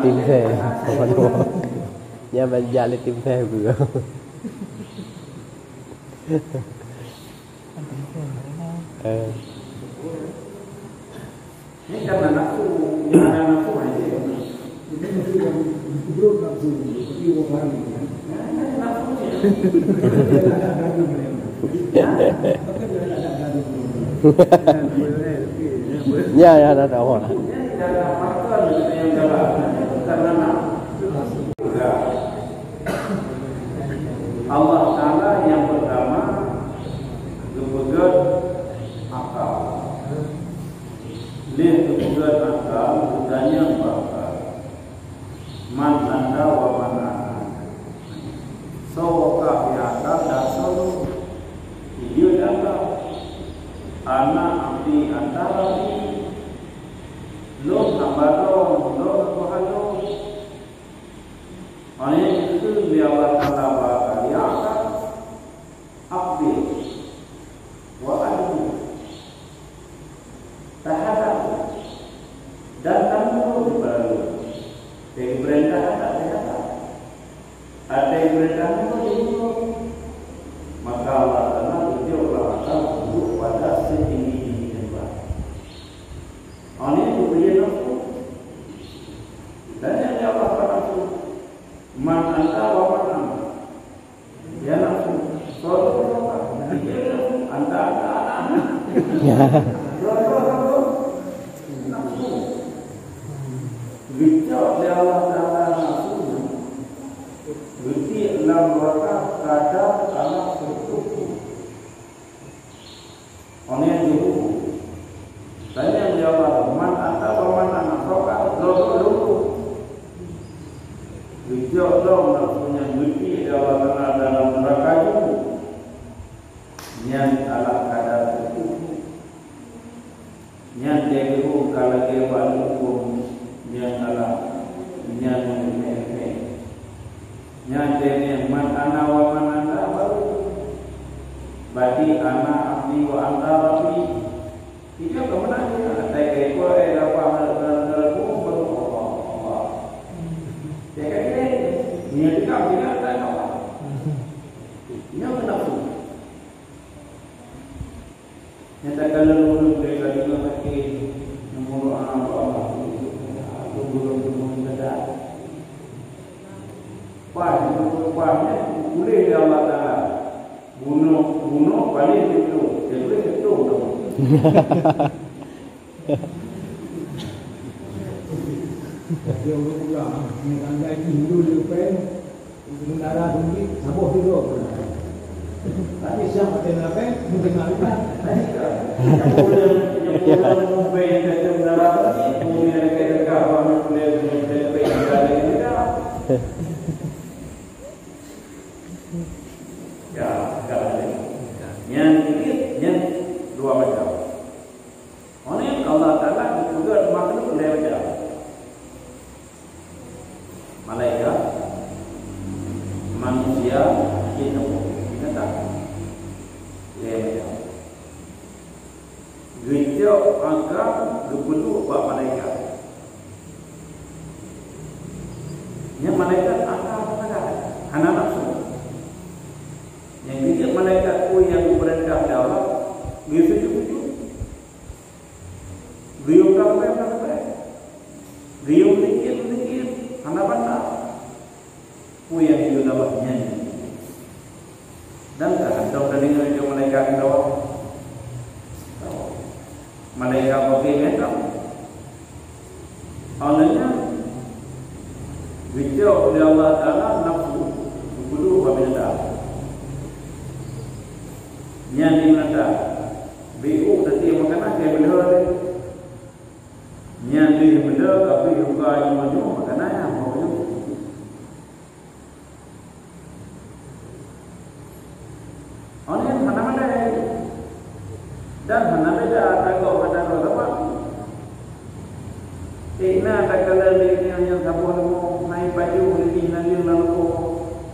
Tim ses. Nyan ban jak lé tim ses beuh. Eh. Ini karena nafsu, ini karena nafsu aja. Jadi mesti yang hidup nafsu, seperti orang lain, ya. Nah, ini nafsu ni. Ya, ya, ada, ada. Ini karena faktor yang dalam, karena nafsu. Allah Taala nyang peurtama geupeugét akal. Lheueh geupeugét akal, geutanyong bak akal, "Man anta wa man ana?" Soe kah, ya akal, dan soe lôn? Jijeuet akal, "Ana abdi anta rabbi." Lôn hamba lôn, lôn Tuhan lôn. Hana jikheun lé Allah Taala bak akal, "Ya akal, aqbil wa adbir." Tahadap dan tameulhô di bak lôn. Watèe geupeurintah, tahadap. Watèe geupeurintah, tameulhô. Maka Allah Taala geujok lam akal duek pada seutinggi-tinggi teumpat. Hana jikheun lé nafsu. Ditanyong lé Allah bak nafsu, "Man anta wa man ana?" Ya nafsu, soe lôn, soe kah? Anta, anta, anta. Nafsu. Geucok lé Allah Taala nafsu nyan, geutiek lam neuraka kadar anak seutuh. Hana jikheun. Tanyong lé Allah, "Man anta wa man ana?" Soe kah, lôn, lôn, lôn. Geujok lom nafsu nyan, geutiek lé Allah Taala dalam neuraka jeuhu. Nyan alah kadar seutuh. Nyan lagèe jeuhu ka lagèe bak leumpung, nyan alah, nyan meuleupèh-leupèh. Nyan lagèe nyan, "Man ana wa man anta?" Baru. Berarti, "Ana abdi wa anta rabbi." Itu keumanaan dia? Atai ka ikot, eh, lapah, baru Allah, Allah. Dia kata, "Nyan juga, dia kata Allah." Nyan nafsu. Nyata ka lôn ureueng ka deungoe até, nyang meudoa bak Allah, lôn bunoe, lôn bunoe, lôn bunoe. Paih, lôn bunoe, paih nyan, puléh lé Allah Taala. Bunoe, bunoe paléh siplôh, siplôh, siplôh. Jadi, ureueng pulang, nyan tanggai jih, dulu leupèh, Sementara tunggu, saboh tiga bulan. Tapi siang pakai neraka, mungkin nak lupa. Ya, sekarang ni. Yang sedikit, yang dua macam. Oleh Allah Taala geupeugah makhluk lhèe macam. Malaikat, manusia, jin, binatang. Lhèe macam. Geucok akal geupeulheueh bak malaikat. Nyan malaikat akal sagai, hana nafsu. Nyang geujak malaikat peue nyang geupeurintah lé Allah, geusujut-sujut. Geuyue kapreh-kapreh. Geuyue meuzikir-meuzikir, hana banda. Peue nyang geuyue lawah nyan. Dan ka hántom tadeungoe lé malaikat geudawong. Malaikat bagi mantong. Awaknyan geucok lé Allah Taala nafsu, geupeulheueh bak binatang. Nyan di binatang. Beu teuti makanan nyang beulheueh tadi. Nyan deuh beulheueh, tapi luka nyoe-nyoe makanan nyang mau nyoe. Awaknyan hana malèe. Dan hana beda tagoe ngon tagoe, sabab, eh, na takalon lé nyang, nyang saboh leumo, na pajoh lé jih naleueng lam leumo.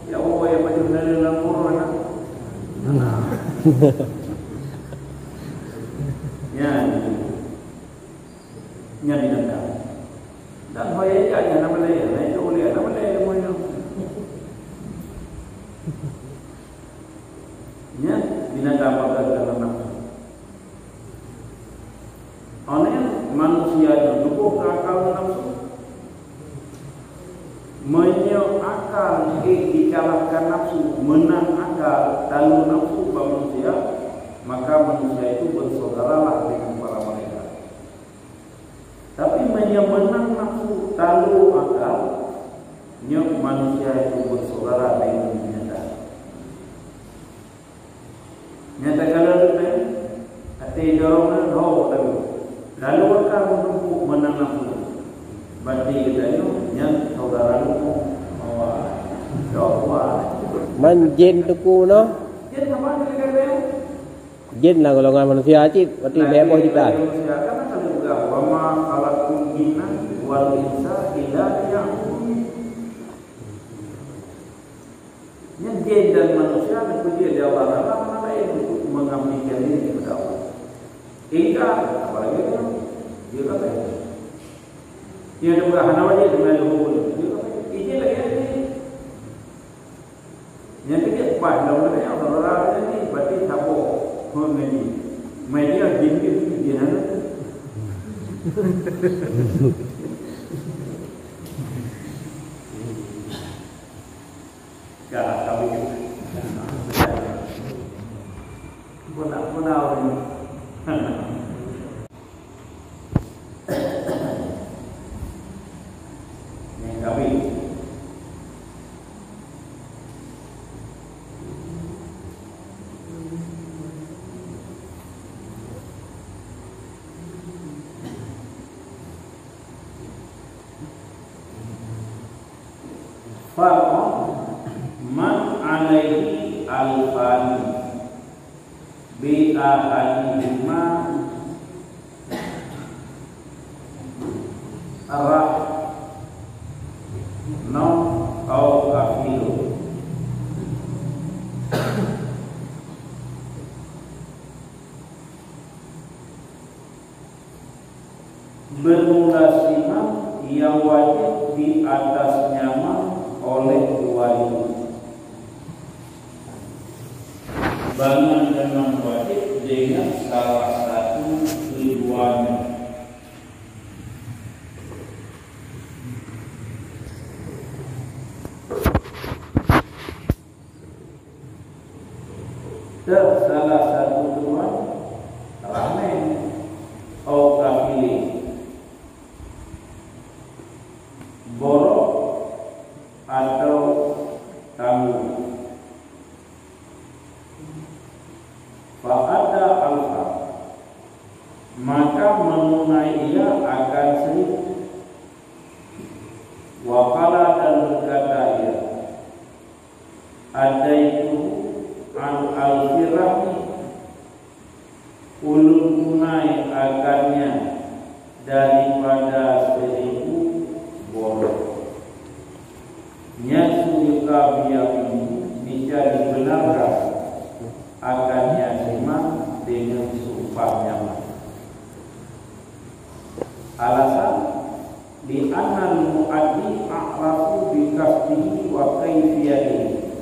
Ya Allah, ya pajoh naleueng lam leumo na. Nyan. Nyan binatang. Dan ho jak nyan hana malèe, na itu ulèe hana malèe ilmu nyoe. Nyan binatang pakai dalam nafsu. Oleh manusia nyoe tuboh keu akal ngon nafsu. Meunyoe akal ék dikalahkan nafsu, meunang akal, talo nafsu bak manusia, maka manusia itu bersaudaralah dengan para malaikat. Tapi meunyoe meunang nafsu, talo akal, nyoe manusia itu bersaudara dengan binatang. Nyata kalau leueh, até dorong na ho tadi. Lalu akan menumpuk menang nafsu. Berarti kita nyoe nyan saudara leumo. Wah. Dok wah. Man jén teungku noh. Jén sama dengan dia. Jén lah golongan manusia cit, berarti nah, lhèe boh juta. Manusia kan kalau peugah, "Wa ma khalaqtul jinna wal insa illa liya'budun." Nyan jin dan manusia neupeujeuet lé Allah Taala hana laén untuk mengabdikan diri kepada Allah. Ingkar, apalagi dia, dia kata, "Dia ada hana wajib dengan hukum." Dia kata, "Izin lagi ada ni." Nyang keu jeuet paih lom keuneuk nyang saudara tadi, berarti saboh phôn ngon jih. Mai dia jin jih, jih hana. Galak kami. Pun nak, pun nak. Nyang kami. Farqun man alaihi alfani. Bi ahadihima rah nom au kafilu. Bermulasimah yang wajib di atasnya ma oleh dua itu. Bangun dengan wajib dengan salah satu keduanya. Teuh salah satu tuan ramé, au kafilin, borok atau tanggong. Fa adda alfa, maka menunai ia akan seribu. Wa qala, dan berkata ia, "Adaitu an alfi rahmi, ulôn tunai akannya daripada seribu borok." Nyan su'ika biyaminihi, niscaya dibenarkan akannya si ma dengan sumpahnya ma. Alasan, "Li'annal mu'addi a'rafu bi qasdihi wa kaifiyatihi."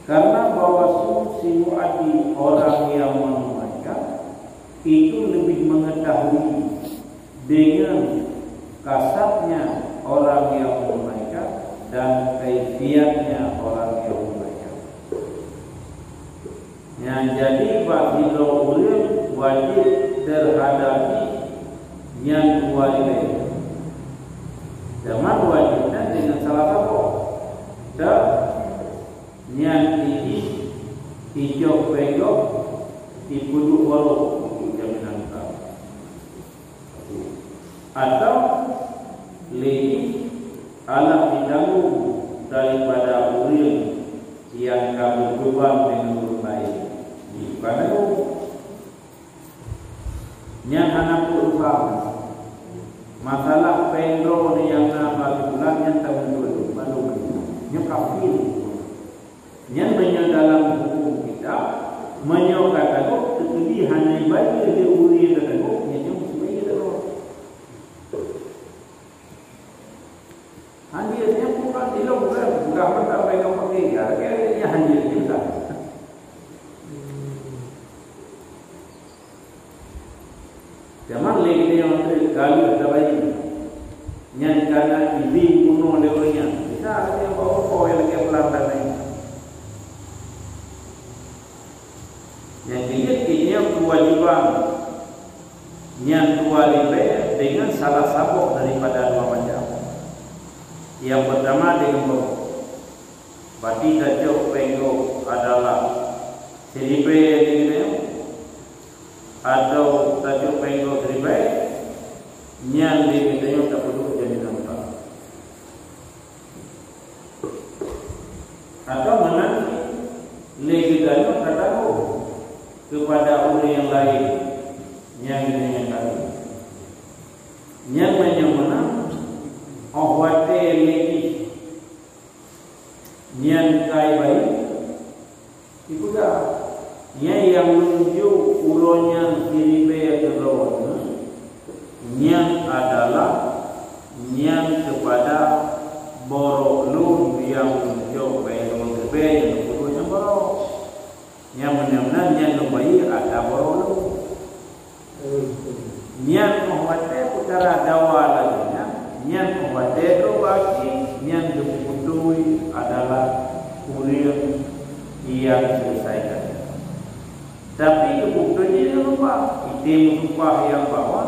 Karena bahwa sungguh si mu'addi, orang yang menunaikan, itu lebih mengetahui dengan kasatnya orang yang menunaikan dan kaifiatnya orang yang menunaikan. Nyang jadi bak sidroe ureuëng wajéb teuhadap jih nyan dua ilée. Teuma wajéb nyan deungon salah saboh. Dan nyan jih ijok péng gob ipeuduek barô untuk jaminan utang. Atau lé jih alah jitanggong daripada ureuëng nyang ka meukeubah deungon ureuëng laén, jih ka tanggong. Nyan hana peue urusan. Masalah péng droeneuh nyang na bak si pulan nyan tanggong droeneuh, bandum. Nyoe kafil. Nyan meunyoe dalam huköm kitab, meunyoe ka tanggong, teukeudi hana ibayeue lé ureuëng nyang ka tanggong, nyan nyoe meusti bayeue tanggong. Hanjeuet nyan bukan ilong, bukan, bukan mata baik orang pakai, ya, kan, ya, hanjeuet juga. Teuma lé geutanyoe teuk ka lheueh tabayeue, nyan kana idhin bunoe lé ureueng nyan. Bisa lagèe apa-apa nyang lagèe peulanggaran nyan. Nyang keujeuet, keujeuet keuwajiban nyan dua ribèe dengan salah saboh daripada dua macam. Nyang peurtama dengan borok. Berarti tacok péng gob adalah siribèe lé geutanyoe, atau tacok péng gob siribèe, nyan lé geutanyoe tapeuduek jaminan utang. Atau meunan lé geutanyoe tatanggong keupada ureueng nyang laén nyang geutanyoe tanggung. Nyan meunyoe meunan, óh watèe lé jih nyan ka ibayeue, ipeugah, "Nyan nyang lôn jok uroe nyan siribèe keu droeneuh, nyan adalah nyan keupada borok lôn nyang lôn jok bak droeneuh, siribèe nyang lôn peuduek nyan borok. Nyan meunyoe meunan, nyan lôn bayeue atra borok lôn." Nyan óh watèe peukara dawa lagèe nyan, nyan óh watèe droe baki nyan geupeutôi adalah ureueng nyang seuleusaikan. Tapi geupeutôi jih jangan lupa, item meusumpah nyang bahwa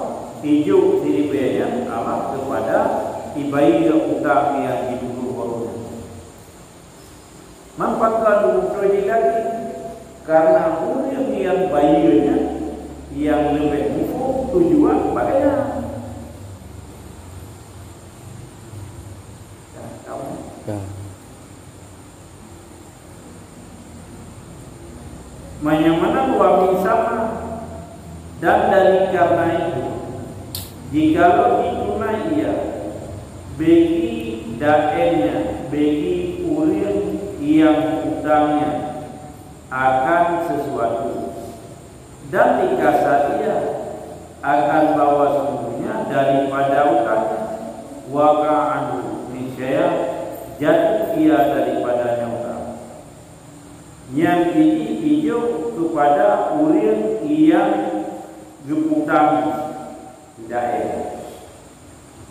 ijok siribèe nyan Allah keupada ibayeue utang nyang jipeuduek ureueng nyan. Man pakon geupeutôi jih lagèe? Karena ureueng nyang bayeue nyan nyang leubeh muphom tujuan bak gobnyan. Ka. Meunyoe meunan, wa min sama, dan dari karena itu, jikalau ditunaikan bagi daénnya, bagi ureueng nyang utangnya, akan sesuatu, dan dikasad ia akan bahwa sungguhnya daripada utang, waqa'a anhu, niscaya jatuh ia daripadanya utang. Nyan jih ijok keupada ureueng nyang geuputang daén.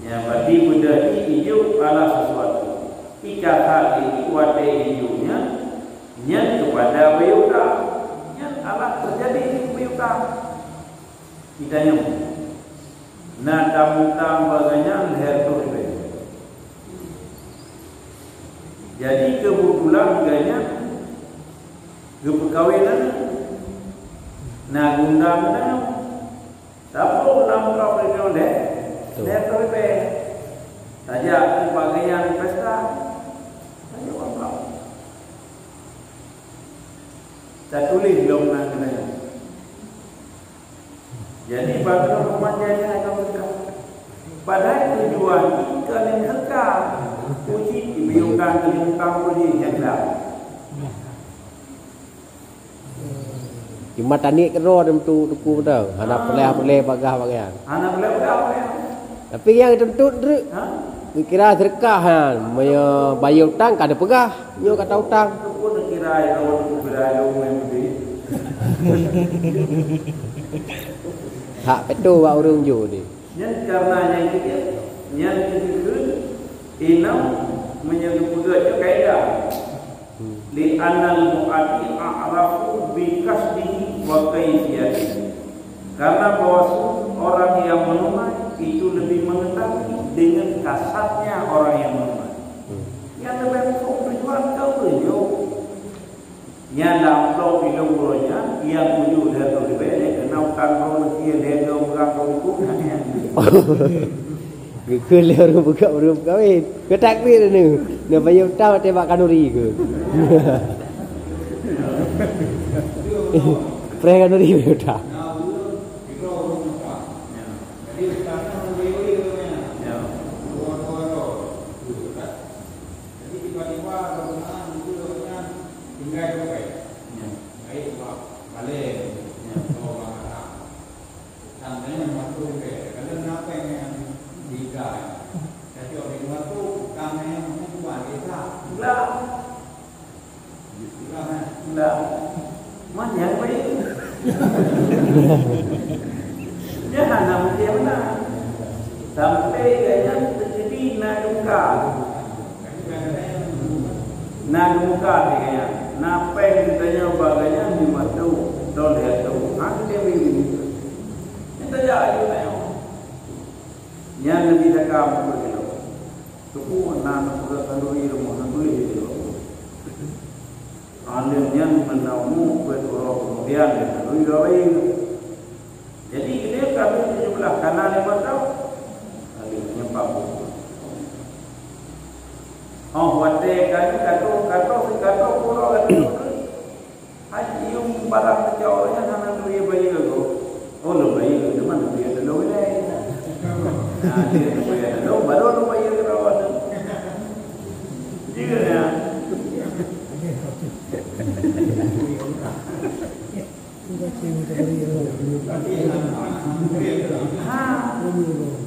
Nyan berarti beudôh jih ijok Allah sesuatu. Ikasad jih watèe ijok nyan, nyan keupada bayeue utang. Nyan Allah teujadi bayeue utang. Geutanyoe na tamutang bak gobnyan lhèe reutôh ribèe. Jadi, keubeutulan gobnyan geupeukawen aneuk. Na geuundang geutanyoe. Saboh lam amplop lhèe reutôh ribèe. Betul. Lhèe reutôh ribèe. Tajak keu bak gobnyan pesta. Tajak amplop. Tatuléh lom na keunan. Jadi, bagaimana peumanjai nyan akan berkah? Padahai tujuan jih keu neumeuseuka. Puji, jibri utang keu limong tahun puji, nyan dah. Cuma taniet keudroe dan tu tuku beutôi. Hana Ah. peureulèe-peureulèe bagah bak gobnyan. Hana peureulèe bagah bak gobnyan. Tapi nyang teuntut treuk, Ha? geukira seudeukah nyan. Meunyoe bayeue utang ka neupeugah, nyoe ka ta utang. Itu pun kira yang orang itu kira yang orang yang beri. Hak beutôi bak ureueng jok deh. Nyan karena nyang keu, nyan keu inong meunyoe geupeugah nyoe kaidah. Hmm. Li annal mu'addi a'rafu bi qasdihi wa kaifiyatihi. Karena bahwa orang yang menunai itu lebih mengetahui dengan kasatnya orang yang menunai. Hmm. Yang lebih tahu tujuan kau tu, yo. Nyan lam amplop ilong uroe nyan, nyang tujoh lhèe reutôh ribèe, keunan utang droeneuh lhèe reutôh ribèe, nyan. Geukheun lé ureueng buka ureueng peukawen. Keu takbir ni. Neubayeue utang watèe bak khanuri keu. Preh khanuri bayeue utang. Jadi tiba-tiba orang tinggai dompet. Baik, Pak. Balik. Kau orang kata. Tandanya waktu itu, kalau kenapa yang tiga? Tapi orang waktu, Nyan hana mungken meunan. Sampai gobnyan teujadi na dungka. Na dungka di gobnyan. Na péng geutanyoe bak gobnyan lima reutôh, lhèe reutôh. Ha, geutanyoe bri. Nyan tajak aju tanyoe. Nyan Nabi Zakam peureulèe. Teupeu na neupeugah khanduri rumoh, na tuléh di rumoh. Aneuk nyan meunan mu peuet uroe keumudian, khanduri dua bayi. Jadi, keudeh kami tujoh blah kana lima taun. Aneuk nyan papu. Oh, watèe kami katoe, katoe, katoe, pura katoe. Hai, yum barang peucok nyan hana teubiet bayeue gob. Oh, lôn bayeue, teuma teubiet lôn ilèe. Nah, dia teubiet lôn, baru lôn bayeue keudroe tu. Jeuet nyan. Ha,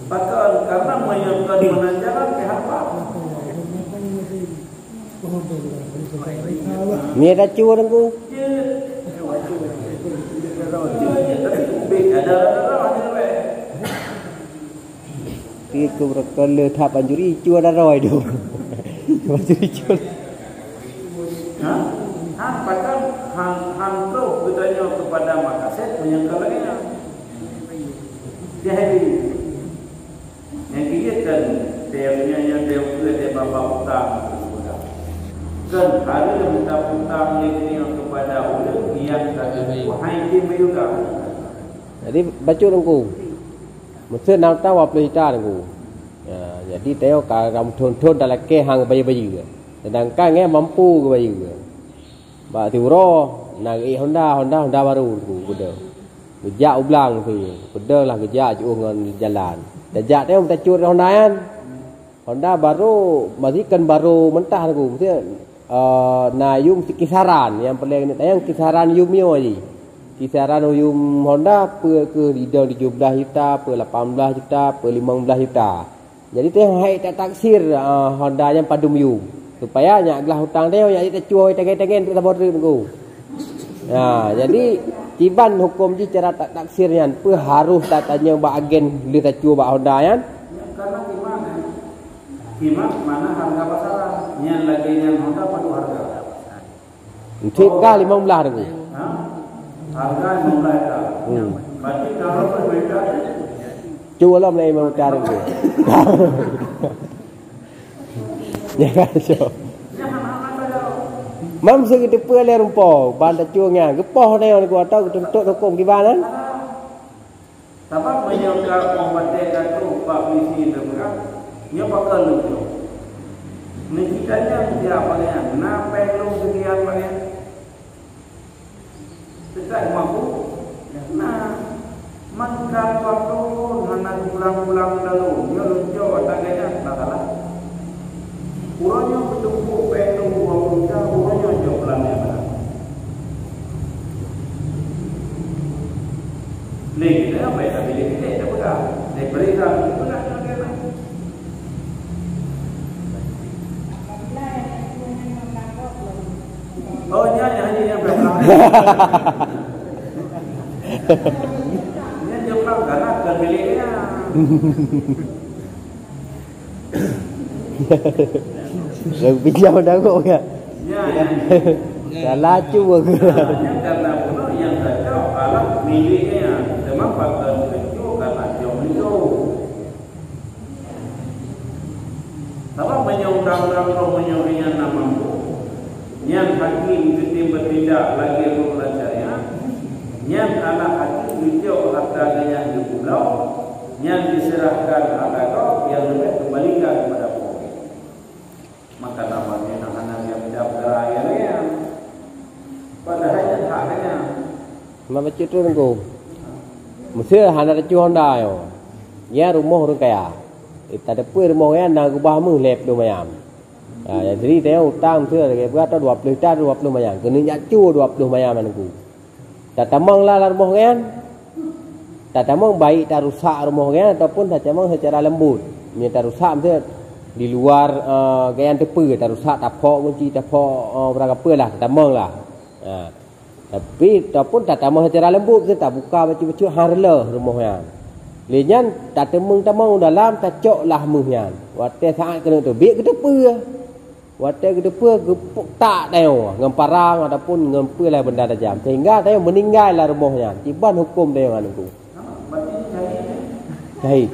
pakon, karena meunyoe kon meunan jalan, pih haba. Miet dah cue, Teungku. Pi ku beureukat le that pancuri, cue dah roi tu. Pancuri cue. Ha? Han pakat, han, han troh geutanyoe keupada makaset meunyoe ka lagèe nyan. Jahili. Nyang keu jeuet kan, teuh nyan, nyan teuh keu teuh babah utang. Kan hareuem taputang lé geutanyoe keupada ureueng nyang ka teupeu hai jih meuyu ka. Jadi, bacut Teungku. Meuseu na utang dua ploh juta Teungku. Ya, jadi tanyoe ka ram thon-thon talakèe han geubayeue-bayeue. Seudangkan nyan mampu geubayeue. Bak siuroe na geuék Honda, Honda, Honda barô Teungku, peudeueng. Geujak u blang tu, peudeueng lah geujak jiôh ngon jalan. Tajak teuh meusacut Honda nyan. Honda barô, majikan barô mentah Teungku. Mesti, eh, na yum kisaran, nyang paléng neuk tanyong kisaran yum nyoe jih. Kisaran yum Honda peue keuh idong tujoh blah juta, peue lapan blah juta, peue limong blah juta. Jadi, teuh hai tataksir, ah, Honda nyan padum yum. Supaya nyak glah utang teuh, nyak jitacue tengeng-tengeng untuk saboh treuk Teungku. Ya, jadi, kiban huköm jih cara tataksir nyan, peue harôh tatanyong bak agen lheueh tacue bak Honda nyan? Karena kimat, eh. Kimat mana harga pasaran. Nyan lagèe nyan Honda padum harga. Cit kah limong blah Teungku? Ha? Harga limong blah juta. Hmm. Berarti kalau berjuta, cuma lah mulai limong blah Teungku. Ya, so. Mam seugeuteupeue lé rumpok, ban tacue nyan. Geupoh na nyoe Teungku, atau geutuntut huköm kiban nyan? Sabab meunyoe ka poh watèe ka trok bak polisi teupeugah, nyoe pakon lôn jok. Meunyoe geutanyoe jak bak nyan, na péng lôn seukian bak nyan? Teuka mampu? Na. Man ka dua ploh thon hana geupulang-pulang lom, nyoe lôn jok ata gaya, na salah. Uroe nyoe keutumpôk péng lôn dua ploh juta, uroe nyoe jok bulan nyan. Lé kita apa yang kami lé kita pegang. Lé perintah kita pegang. Oh, nyan, nyan, nyan, nyan, nyan, nyan, nyan, nyan, nyan, nyan, nyan, nyan, nyan, Lôn bijau dagoe ya. Ya, ya. Salah cue. Nyan karena bunoe nyang tacok alat milék nyan, teuma pakon tacok karena jong nyoe. Sabab meunyoe ureueng-ureueng roh meunyoe nyan na mampu, nyan hakim geutem beutindak lagèe ureueng syariat, nyan aneuk hakim geujok hareuta geuh nyan geupulang, nyan diseurahkan hak geuh nyang leubeh keumbalikan keupada Po. Maka nama nyan hana nyang dap gara nyan. Padahai nyan hak geuh nyan. Ma bacut tu Teungku. Meuseu hana tacue Honda nyoe. Nyan rumoh ureueng kaya. Eh, tateupeue rumoh nyan na geubah méuh lhèe ploh mayam. Ha, jadi tanyoe utang meuseu lagèe peue atau dua ploh juta, dua ploh mayam. Keuneuk jak cue dua ploh mayam Teungku. Tatamong lah lam rumoh nyan. Tatamong baik tarusak rumoh nyan ataupun tatamong secara lembut. Meunyoe tarusak meuseu di luar, eh, gaya teupeue, tarusak, taphok gunci, taphok, eh, barang kapeue lah, tatamong lah. Ha. Tapi, ataupun tatamong secara leumbut, tabuka bacut-bacut, han reuloh rumoh nyan. Lé nyan, tateumeung tamong u dalam, tacok lah méuh nyan. Watée saát keuneuk teubiet, geuteupeue. Watée geuteupeue, geupok tak tanyoe ngon parang ataupun ngon peue lah benda tajam, sehingga tanyoe meuninggai lam rumoh nyan. Kiban huköm tanyoe ngon Teungku? Syahid.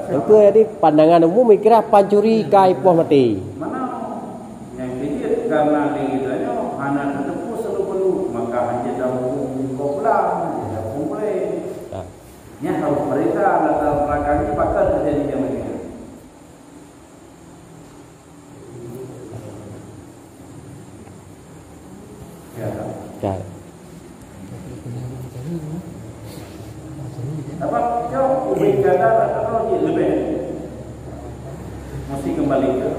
Teungku, jadi pandangan umum kira pancuri ka ipoh maté. Nyang keujeuet karena lé geutanyoe hana tateupeue seuleubeulu, maka hana tahuköm nyoe pulang, hana tahuköm puléh. Ya. Nyan harôh peuriksa latar belakang nyan pakon teujadi nyang lagée nyan. Ya. Ya. Sabab jauh ubé kada atau jih leubeh. Mesti kembali ke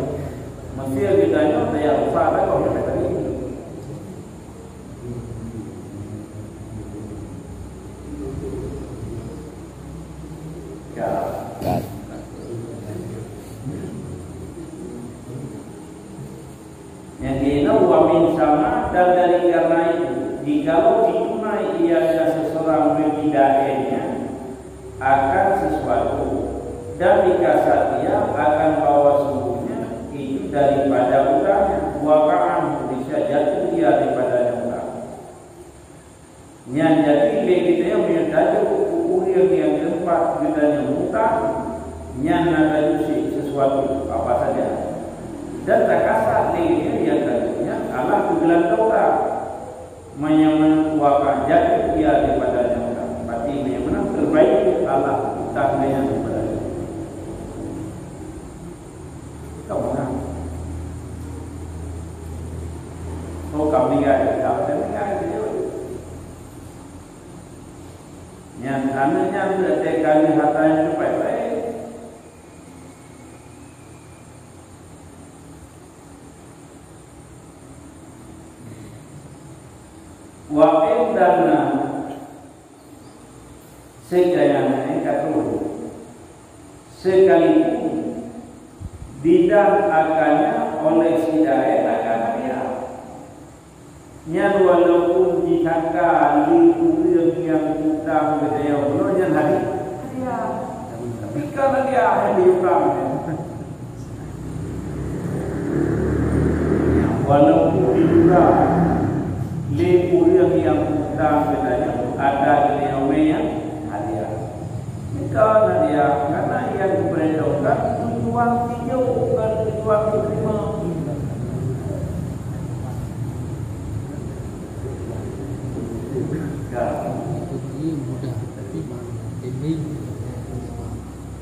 mesti geutanyoe daya rupa lagoh nyang tadi. Ya. Nyang keunoe, wa min sama, dan dari karena itu, jikalau ditunai ianya seseorang meubidai nyan akan sesuatu, dan dikasat ia akan bahwa sungguhnya itu daripada utangnya, waqa'an, bisa jatuh ia daripadanya utang. Nyan jadi lé geutanyoe meunyoe tajok keu ureuëng nyang teumpat geutanyoe mutang, nyan na tajok cit sesuatu apa saja. Dan takasat lé geutanyoe nyang tajok nyan Allah keu geulantoe ka. Meunyoe meunan, waqa'an, jatuh ia daripada nyan utang. Berarti meunyoe meunan, peurbaiki Allah utang nyan daripada nyan. Kamu nak? Oh, kamu tinggal di dalam, saya tinggal di sini. Nyan, anu nyan, berarti kali harta yang cepat baik. Wa in dana, sekian yang kata, sekalipun didang akannya oleh si Daen akan hadiah. Nyan walaupun jisangka lé ureuëng nyang utang geutanyoe bunoe nyan hadi-, hadiah. Tapi kan hadiah nyang diutang nyan. Walaupun diduga lé ureuëng nyang utang geutanyoe ada geutanyoe mé nyang hadiah. Meunan dia, karena nyang geupeurintahkan tujuan tinjau bukan tujuan geuterima. Ya.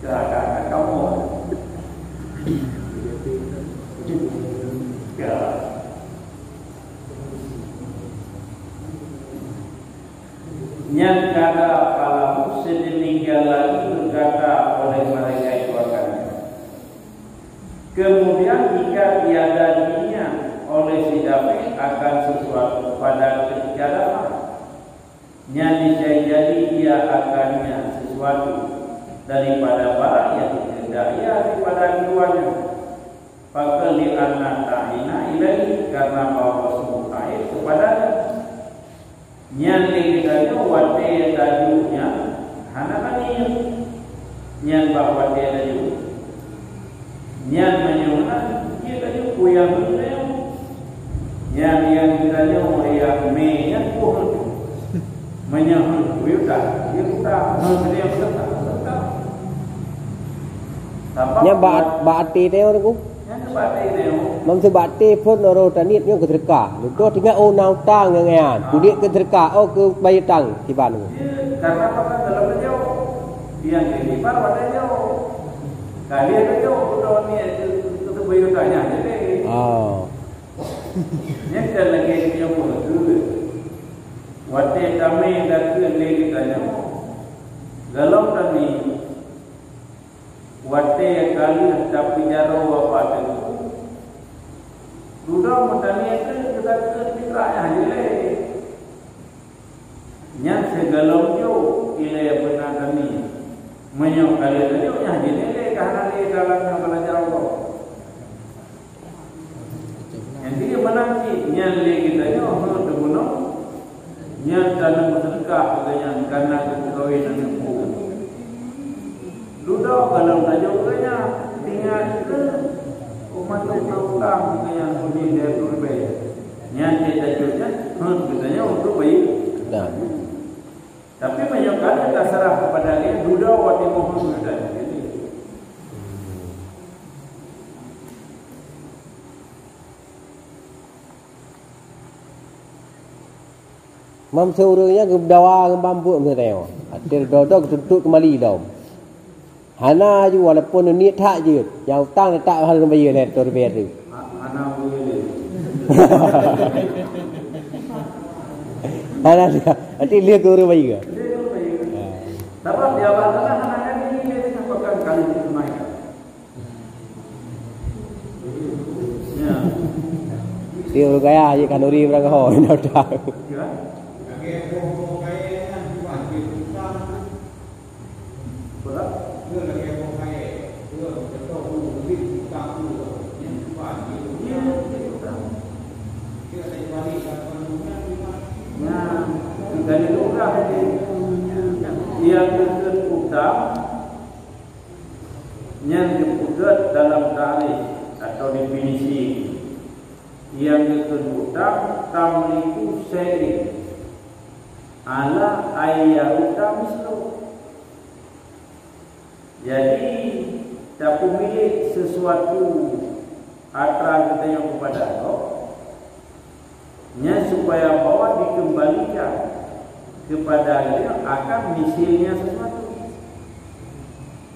Ya, ya, ya, kamu. Ya. Nyan kada palamu sedemikian lagi berkata oleh mereka itu akan. Kemudian jika tiada diniat oleh si David akan sesuatu pada ketika datang, nyan niscaya jadi ia akannya sesuatu daripada barang yang dikehendaki ia daripada keduanya. Pakon? Li anna ta'ina ilaihi, karena bahwa sungguh ta'in kepadanya. Nyan lé geutanyoe watée tajok nyan hana taniet. Nyan bah watée tajok. Nyan meunyoe na, jeuet tajok keu nyang meunyoe. Nyan nyang geutanyoe nyang mé nyan peue? Meunyoe heuet, peue utang? Jeuet utang. Meunyoe utang, utang. Sabab nyan bak, bak até teuh, Teungku? Nyan bak até teuh. Maksud bak até phon roh taniet nyoe keuseudeukah. Dudoe tinggai, oh, na utang ngon nyan. Kudiek keuseudeukah, oh, keu bayeue utang kiban. Karena apa kan dalam beliau yang jadi par pada jauh. Kali ada jauh, dudoe niat itu bayeue utang nyan jadi. Oh. Nyan kan lagée nyoe pun tu. Watée tamé dakeuet lé geutanyoe, golom taniet, watée ka lheueh tapeujaroe Bapak Teungku, dudoe meutaniet treuk geutakeuet fitrah nyang jeuet lé. Nyan sigohlom jok ilée beuna taniet. Meunyoe ka lheueh tajok nyang jeuet lé, ka hana lé dalam nyang belajar Allah. Nyan lé geutanyoe hana teubunoe, nyan ka na meuseudeukah geutanyoe, ka na geupeukawen aneuk muda. Dudoe ka lôn tajok geutanyoe, ingat keu umat lôn utang geutanyoe, bunyi lhèe ploh ribèe. Nyan lé tajok nyan, hana geutanyoe untuk bayeue. Nah. Tapi meunyoe ka lheueh taseurah keupada lé, dudoe watèe mohon geutanyoe. Mam seureueng nyan geubeudawa ngon bambuek meuseuteo. Até dodo geutuntot keumali lom. Hana ju, walaupun niet that jeuet, nyang utang teutap harus bayeue lé, beutôi ribèe tu. Hana dia. Nanti dia ke ureueng bayeue. Sabab di Allah Taala hana jadi dia sampaikan kali itu. Ya. Dia ureueng kaya je kan uri barang ho, dah tahu. Ya. Nah, dari lurah nyang geukheun utang, nyan geupeugah dalam takrif atau definisi. Nyang geukheun utang, tamliku syai'in ala ayyarudda mislu. Jadi, tapeumilék sesuatu atra geutanyoe keupada Allah, nyan supaya bahwa dikembalikan keupada geutanyoe akan misilnya sesuatu.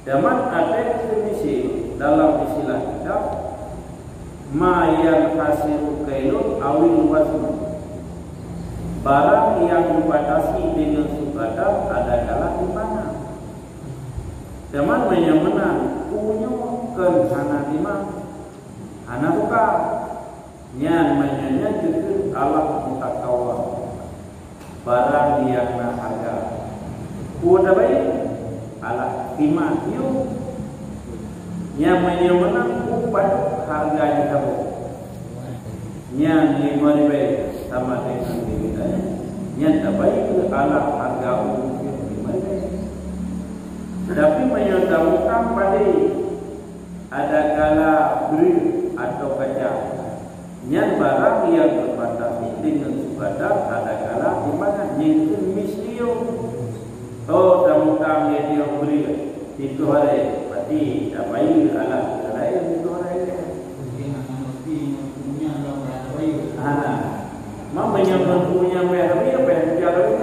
Daman até keu misil dalam istilah kitab, ma yanhasiru kailun awil wazn. Barang nyang geubatasi deungon sukadar adakala timbangan. Teuma meunyoe meunan, unyok kon hana timang, hana tukang. Nyan meunyoe nyan geukheun alat mutakawam, barang nyang na hareuga. Peue tabayeue? Alat timang, yôh. Nyan meunyoe meunan, peue padub hareuga jih saboh? Nyan limong ribèe sama dengan lima ribèe. Nyan tabayeue alat hareuga uleue limong ribèe. Tapi meunyoe tamutang padé, adakala breueh atau kacang, nyan barang nyang geubatasi deungon sukadar adakala timbangan, nyan keuh mislion. Oh, tamutang lé nyoe breueh, siplôh ribèe, pasti tabayeue alat laén siplôh ribèe. Hana. Ma meunyoe ngon peue nyang bèe habéh, bèe habéh.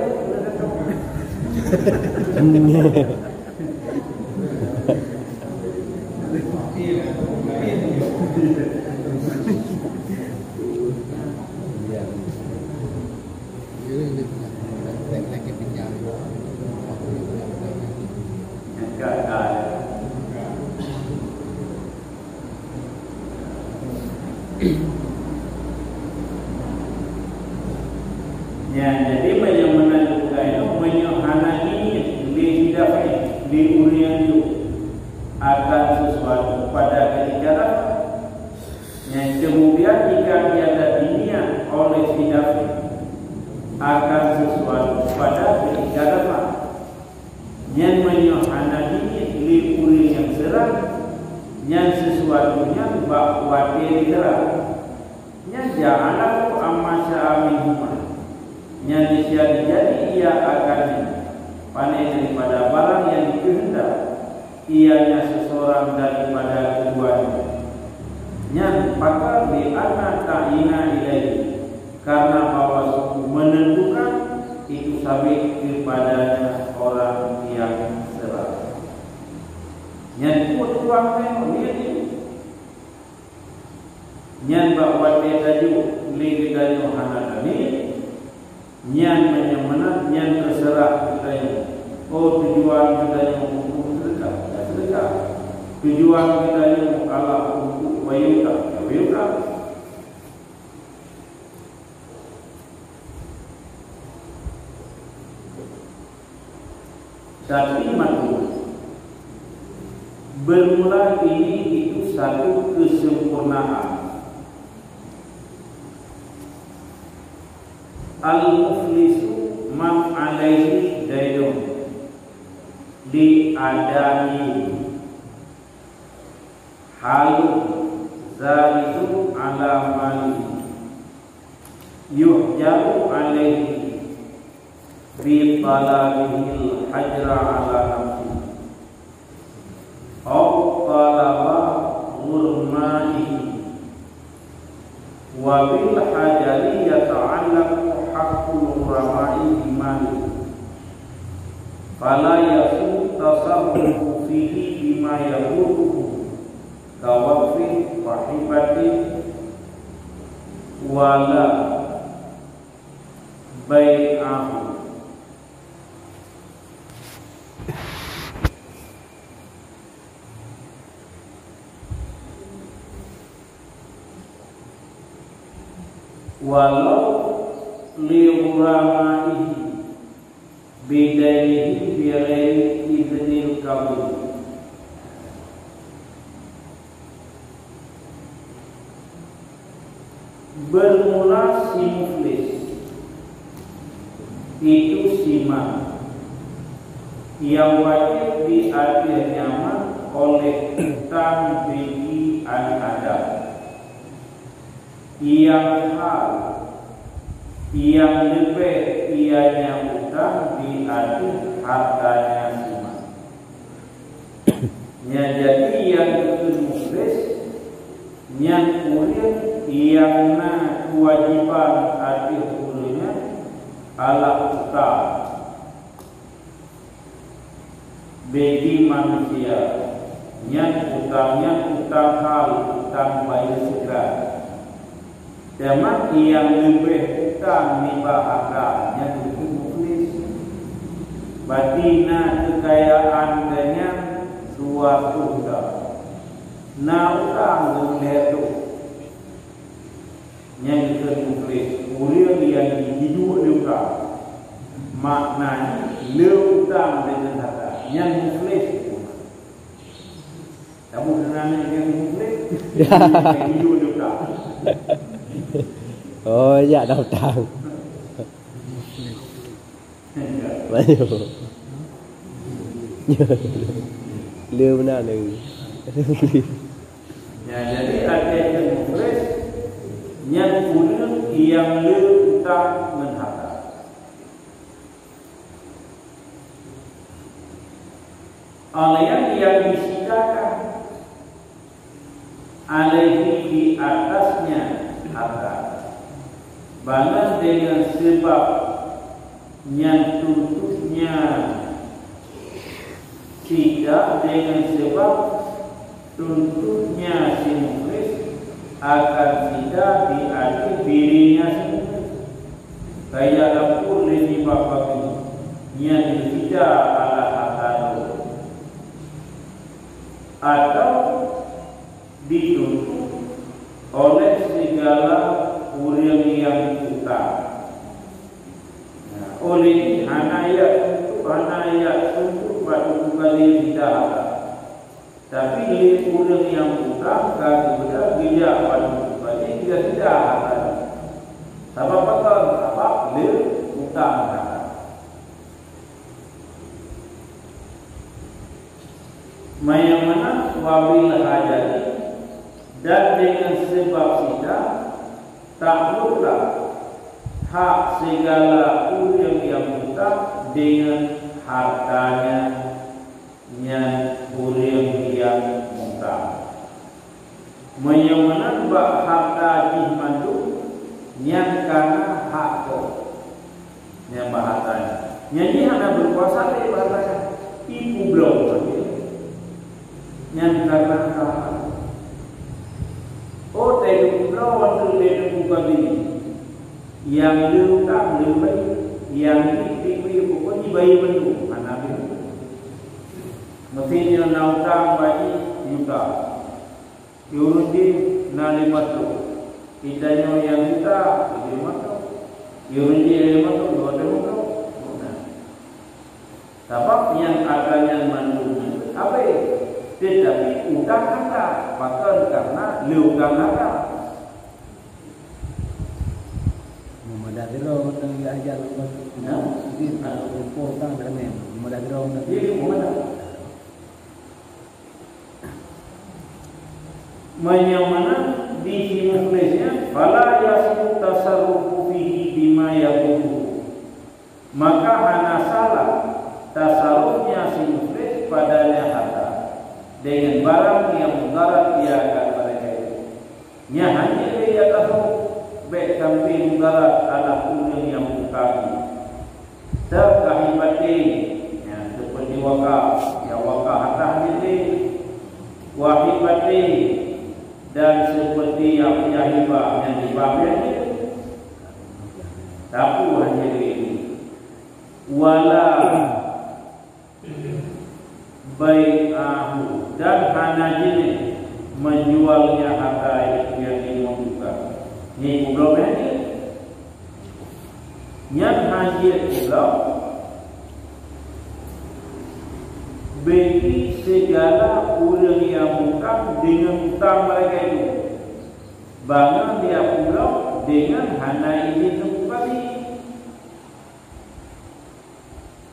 Ya, jadi meunyoe meunan juga itu, meunyoe hana jiniet lé si David, lé ureueng nyan jok akan sesuatu pada ketika David. Nyan kemudian jika tiada diniat oleh si David akan sesuatu pada ketika David. Nyan meunyoe hana jiniet lé ureueng nyang seurah, nyan sesuatu nyan bak watèe diseurah. Nyan ja'alahu amma sya'a minhuma. Nyan jijadi ia akan nyan, pane daripada barang nyang dikeundak ianya seseorang daripada keduanya. Nyan pakon, li anna ta'yina ilaihi, karena bahwa sungguh menentukan itu sabit kepadanya orang yang serak. Nyan peue tuan nyoe, lihat ni. Nyan bak watèe tajok lé geutanyoe hana taniet, nyan meunyoe meunan, nyan teuseurah geutanyoe. Oh, tujuan geutanyoe untuk seudeukah, ya seudeukah. Tujuan geutanyoe Allah untuk bayeue, ya bayeue. Tapi makhluk bermula ini itu satu kesempurnaan. Al-muflisu man alaihi dainun li adaihi, halun zaidun ala malihi, yuhjaru alaihi bi talabihil hajra ala nafsihi, au talaba ghurmaihi, wa bil hajari yata'allaqu haqqul ghurama'i bi malihi, fala yasihhu tasarrufu fihi bima yadurruhu, ka waqfin wa hibatin, wala bai'ahu. Walau li ghurama'ihi bidainihi bighairi idznil qadhi. Bermula si muflis, itu si man, nyang wajéb di ateueh nyan man oleh utang bagi al-ada. Nyang hal, nyang leubeh ianya utang di ateueh hartanya si man. Nyan jadi nyang geukheun muflis, nyan ureuëng nyang na keuwajéban ateueh ureuëng nyan alah utang bagi manusia. Nyan utang nyan utang hal, utang bayeue seugera. Teuma nyang leubeh utang nibak harta nyan geukheun muflis. Berarti na keukayaan geuh nyan dua ploh juta. Na utang geuh lhèe ploh. Nyan geukheun muflis, ureuëng nyang jiduek lé utang. Makna jih le utang deungon harta. Nyan muflis. Kamu kenal ni dengan muflis? Yang hidup juga. Oh, ya, dah tahu. Enggak. Bayu. Le benar ni. Ya, jadi ada yang muflis, yang ureuëng nyang le utang ngon harta. Oleh nyang disitakan alaihi di atasnya harta, bangon dengan sebab nyang tuntutnya sida dengan sebab tuntutnya si muflis akan sida di ateueh dirinya si muflis. Kaya lampôh lé nibak babi, nyan sida alah harta lôn. Atau dituntut oleh segala ureuëng nyang utang. Nah, oleh nyan hana jak tuntut, hana jak tuntut bak tuntut kali sida harta. Tapi lé ureuëng nyang utang ka geubeudôh geujak bak tuntut kali geujak sida harta. Sabab pakon? Sabab lé utang harta. Manyang meunan wabil hajati, dan dengan sebab sida takluklah hak segala ureuëng nyang utang dengan hartanya nyan ureuëng nyang utang. Meunyoe meunan bak harta jih mandum, nyan ka na hak gob. Nyan bak harta nyan. Nyan jih hana beukuasa lé bak harta nyan. Ipeubloe nyan ka na hak gob. Oh, teupeubloe watèe lé Teungku Kadhi. Nyang le utang le bayeue. Nyang jih dibri pokok jih bayeue mandum. Hana bri. Meusé nyoe na utang bak jih sijuta. Ureuëng jih na limong reutôh. Geutanyoe nyang juta, tujoh reutôh. Ureuëng jih limong reutôh, dua reutôh. Nah. Sabab nyang ata nyan mandum nyan habéh. Teutapi utang ata, pakon? Karena le utang ata. Sidroe ureueng nyang ajar, nah, mungkin, ah, rupa utang dah kena. Cuma dah sidroe ureueng. Jadi, mana? Meunyoe meunan di si muflis nyan, fala yasihhu tasarrufu fihi bima yadurruhu. Maka hana salah tasarufnya si muflis padanya harta dengan barang yang mudarat ia akan mereka itu. Nyan hana lé ia tasaruf, bék sampai mudarat alah ureueng nyang utang. Teukahi batin, ya, seperti wakaf, ya, wakaf atas diri, wahid batin, dan seperti yang, yang hibah, yang hibah biasa. Tapi hanya diri. Wala bai'ahu, dan hana jeuet menjualnya harta yang dibutuhkan. Ni kubloe beh ni. Nyan hana jeuet kubloe bagi segala ureueng nyang utang dengan utang mereka itu. Bangai dia kubloe dengan hana izin teungku kadi.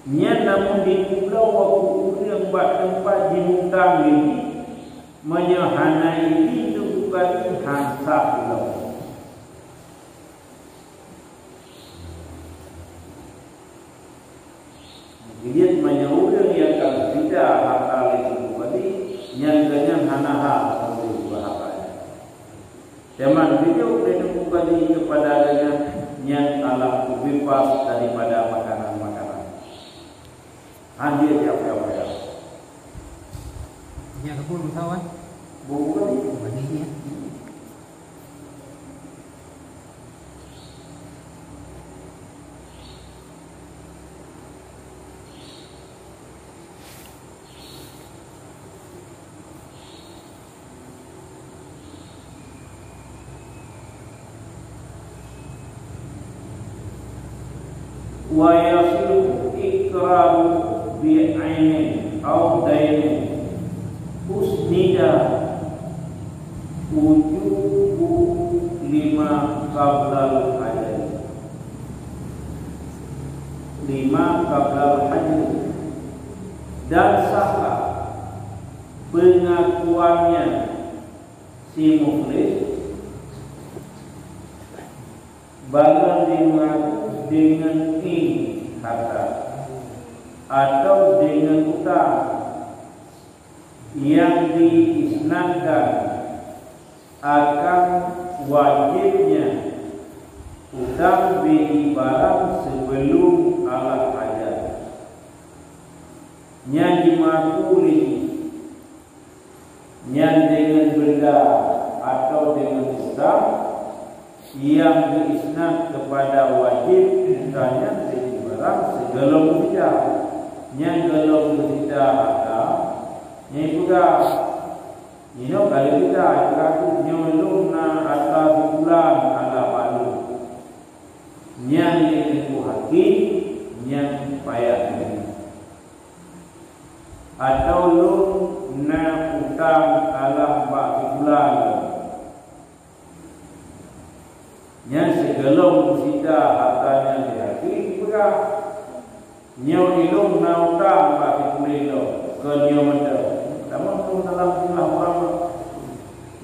Nyan namun dikubloe waktu ureueng bak teumpat jimutang diri, meunyoe hana izin teungku kadi han sah kubloe. Keujeuet meunyoe ureueng nyang ka geusita harta lé teungku kadi, nyan geuh nyan hana hak meunurot harta nyan. Teuma geujok lé teungku kadi keupada geuh nyan, nyan alah teubeubaih daripada makanan-makanan. Han jeuet jiapeuya-peuya. Nyan keupeue meusawa? Buku kadi. Buku kadi, ya. Wa yasihhu iqraruhu bi'ainin aw dainin usnida wujubuhu lima qablal hajri. Lima qablal hajri. Dan sahlah pengakuannya si muflis, barang dimengaku dengan in harta atau dengan utang yang diisnadkan akan wajibnya utang bagi barang sebelum alah hajat. Nyan dimengaku lé jih. Nyan dengan benda atau dengan utang yang diisnad kepada wajib utang nyan dari barang sigohlom geusita. Nyan gohlom geusita harta, nyan peugah, "Inoe ka lheueh geusita, nyoe lôn na harta si fulan alah bak lôn." Nyan lé teungku hakim, nyan payah. Atau lôn na utang alah bak si fulan. Nyan sigohlom geusita harta nyan lé hakim peugah, "Nyoe ilôn na utang bak si fulan lôn, keu nyoe mantong." Tamong lôn dalam jumlah ureueng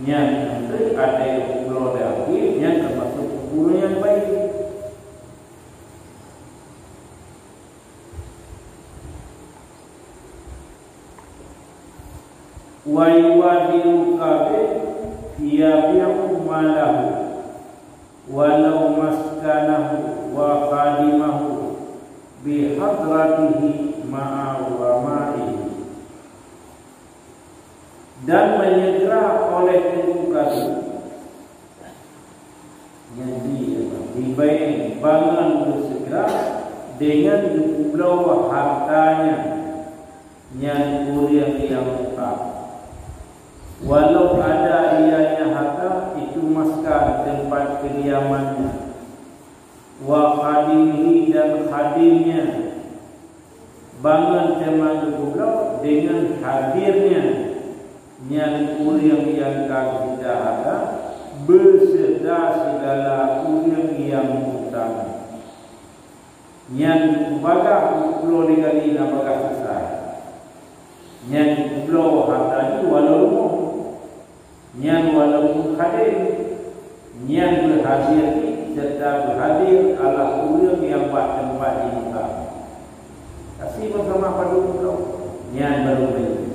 nyan, nyan teuk ada nyang peugah lé hakim, nyan teumasuk ureueng nyang baik. Wa yubadilu qabih yabi'u malahu walau maskanahu wa khadimahu bi hadratihi ma'a ulama'ihi. Dan menyegera oleh teungku kadi. Nyan di, dibaéng bangon beusegera dengan geupubloe harta nyan, nyan ureueng nyang utang. Walau ada ianya harta itu maskan, tempat kediamannya, wa khadimihi, dan khadimnya, bangon teuma geupubloe dengan hadirnya nyan ureueng nyang ka geusita harta, beserta segala ureueng nyang meuutang. Nyan geupeubagoe, geupubloe lé gali na bagaih sisai. Nyan geupubloe hareuta jih walau rumoh. Nyan walaupun hadé, nyan beuhadé jih serta beuhadé Allah ureuëng nyang bak teumpat jih meuka. Asie beusama padub keudroe, nyan barô bayeue.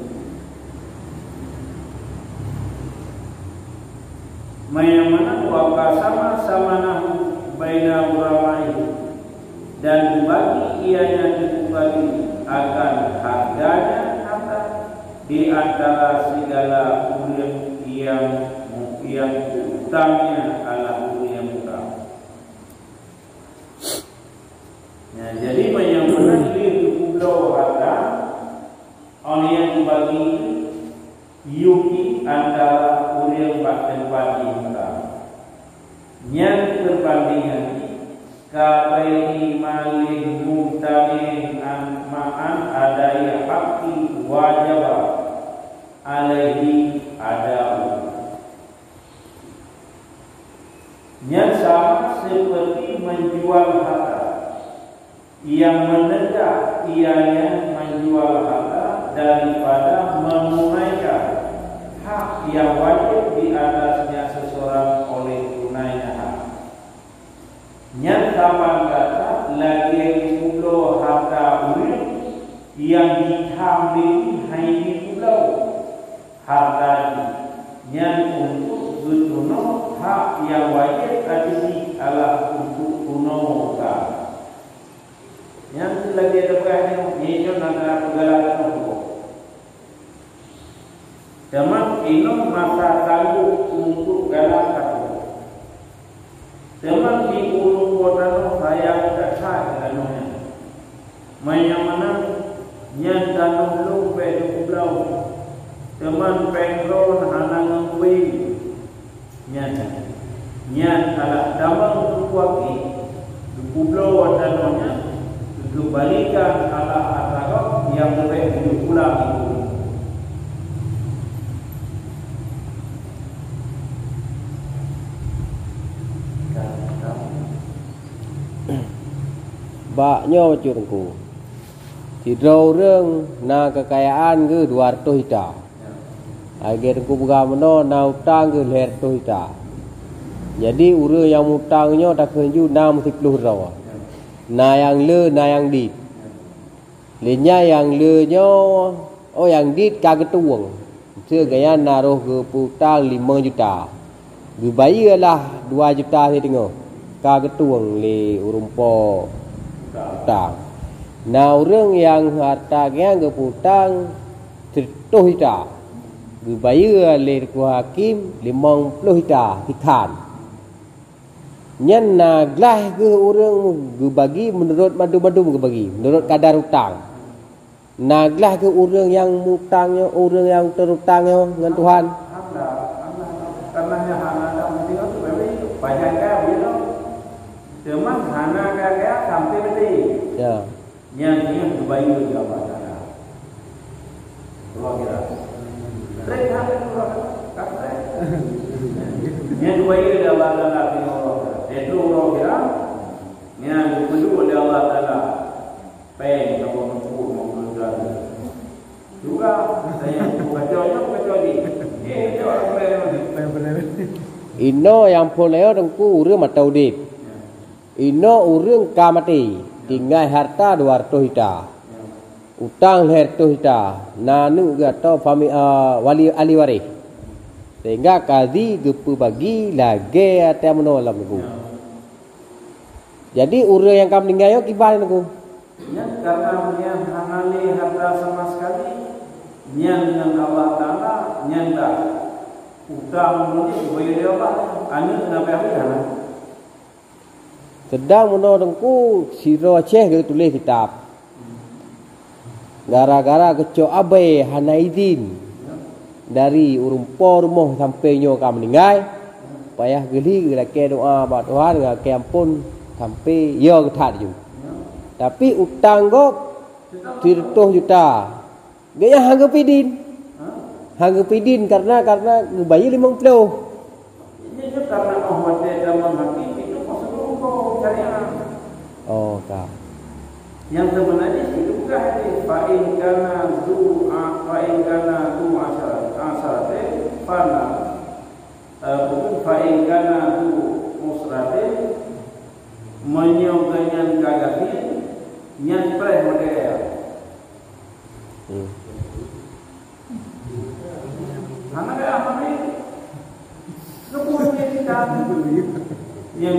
Manyang meunan wa qasama samanahu baina ghuramaihi, dan dibagi ia nyan teupubagi akan hareuta nyan hareuta di antara sigala ureuëng nyang, nyang utangnya Allah ureuëng nyang utang. Nah, jadi manyang meunan lé geupubloe hareuta, óh lheueh geubagi yuki antara ureuëng bak teumpat jih meuka. Nyan peubandingan jih ka bai'i malin mumtanin an ma'an adai haqqi wajaba alaihi ada'u. Nyan sama seperti menjual harta. Nyang meunegak ia nyan menjual harta daripada menunaikan hak yang wajib di atasnya seseorang oleh tunainya hak. Nyan saban gata lagée jipubloe harta ureuëng nyang jitham lé jih hai jipubloe harta jih nyan untuk geutunoe hak nyang wajéb ateueh jih Allah untuk tunoe ka. Nyan lagée teupeugah nyoe, nyoe na peugala tanoh. Teuma inong masa tanggong untuk galak tanoh. Teuma di ureuëng po tanoh sayang that-that tanoh nyan. Meunyoe meunan, nyan tanoh lôn bék neupubloe. Teuma péng droe hana ngon kueh. Nyan, nyan alah damang teukuaki, geupubloe tanoh nyan, geukeumbalikan alah atra gob nyang leubeh tujoh buleuen itu. Bak nyoe bacut Teungku, sidroe ureuëng na keukayaan geuh dua reutôh juta. Lagée Teungku peugah meunoe na utang geuh lhée reutôh juta. Jadi ureuëng nyang mutang nyoe takheun ju na meusiploh droe. Na nyang le, na nyang dit. Lé nyan nyang le nyoe, oh, nyang dit ka geutueng. Miseue gobnyan na roh geupeu utang limong juta. Geubayeue lah dua juta sideungoe. Ka geutueng lé ureuëng po utang. Na ureuëng nyang hareuta gobnyan geupeu utang sireutoh juta. Geubayeue lé teungku hakém limong ploh juta sikhan. Nyan na glaih geuh ureuëng geubagi meunurot mandum-mandum geubagi, meunurot kadar utang. Na glaih geuh ureuëng nyang mutang nyoe, ureuëng nyang teurutang nyoe ngon Tuhan. Teuma hana ka kaya sampai maté. Ya. Nyan, nyan geubayeue lé Allah Taala. Uroe akhirat. Treb that uroe akhirat. Nyan geubayeue lé Allah Taala di uroe akhirat. Yaitu uroe akhirat, nyan geupeuduek lé Allah Taala. Péng saboh teungku lima puluh juta. Juga, saya buka jual, buka jual ni. Eh, jual apa yang ni? Inoe nyang phon nyoe teungku ureuëng mantong udeb. Inoe ureuëng ka maté, tinggai hareuta dua reutôh juta. Utang lhée reutôh juta, na aneuk geuh atau fami-, a, wali, ahli waréh. Sehingga kazi geupeubagi lagée até meunoe lam buku. Jadi ureuëng nyang ka meuninggai nyoe kiban nyoe. Nyan karena nyan hana lé hareuta sama sekali, nyan ngon Allah Taala, nyan dah utang nyoe geubayeue lé Allah, aneuk na payah hana. Seudang meunoe teungku sidroe Aceh geutuléh kitab. Gara-gara geucok abée hana idhin dari ureuëng po rumoh sampoe nyoe ka meuninggai, payah geuli geulakée doá bak Tuhan, geulakée amphon sampoe yo geuthat ju. Tapi utang gob sireutoh juta. Gobnyan han geupeudin. Han geupeudin karena, karena geubayeue limong ploh. Ini kan karena Allah watée zaman hakim itu masuk hukum syariat. Oh, ka. Nyang teumeunajis itu bukan hadis, fa in kana zu a-, fa in kana zu asyara-, asyaratin fana, eh, bukan, fa in kana zu usratin, meunyoe geuhnyan ka gasien, nyan preh model. Hmm. Hana kaya hana. Nyang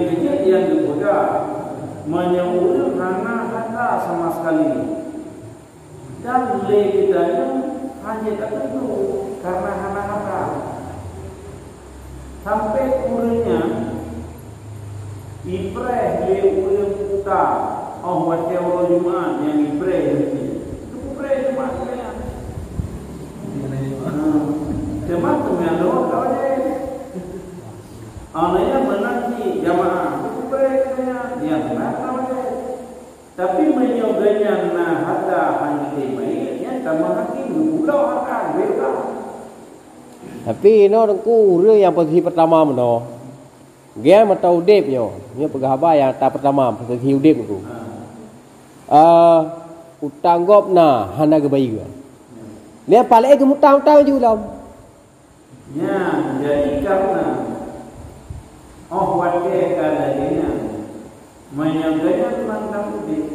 keujeuet nyang geupeugah, meunyoe ureueng hana harta sama sekali, dan lé geutanyoe hana tateupeue karena hana harta. Sampai ureueng nyan ipreh lé ureueng buta, óh watèe uroe Jumat nyang ipreh lé. Ipreh Jumat nyan. Hmm. Teuma teungoh lôn ka watèe. Ana nyang meunan cit jamaah, ipreh nyan, nyang meunan ka watèe. Tapi meunyoe geuhnyan na harta hana geutem bayeue, nyan tamah hakém geupubloe harta, geubeuet. Tapi inoe Teungku, ureueng nyang posisi pertama meunoe, geuh mantong udép nyoe, nyoe peugah haba nyang ata pertama posisi udép Teungku. Ah, utang gob na hana geubayeue. Nyan paléh geumutang-utang ju lom. Nyan jadi karena óh watèe ka lagèe nyan, meunyoe geuhnyan mantong udép,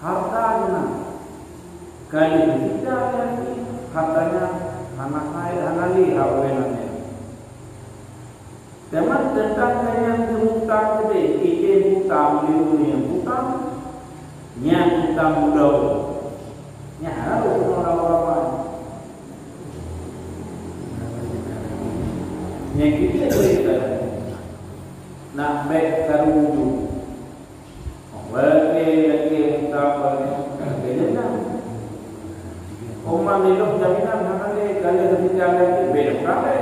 harta na, ka lheueh geucalon harta nyan hana hai, hana lé hak ureueng laén. Teuma teuntang geuhnyan geumutang keudéh, item utang lé ureueng nyang utang, nyan utang buleuen. Nyan hana lé ureueng laén. Nyang keubiet cerita nak bèk karu ujong. Lagèe-lagèe utang, lagèe nyan. Oma nilôh jaminan hana lé, ka lheueh geutinggai lagèe bèk utang lé.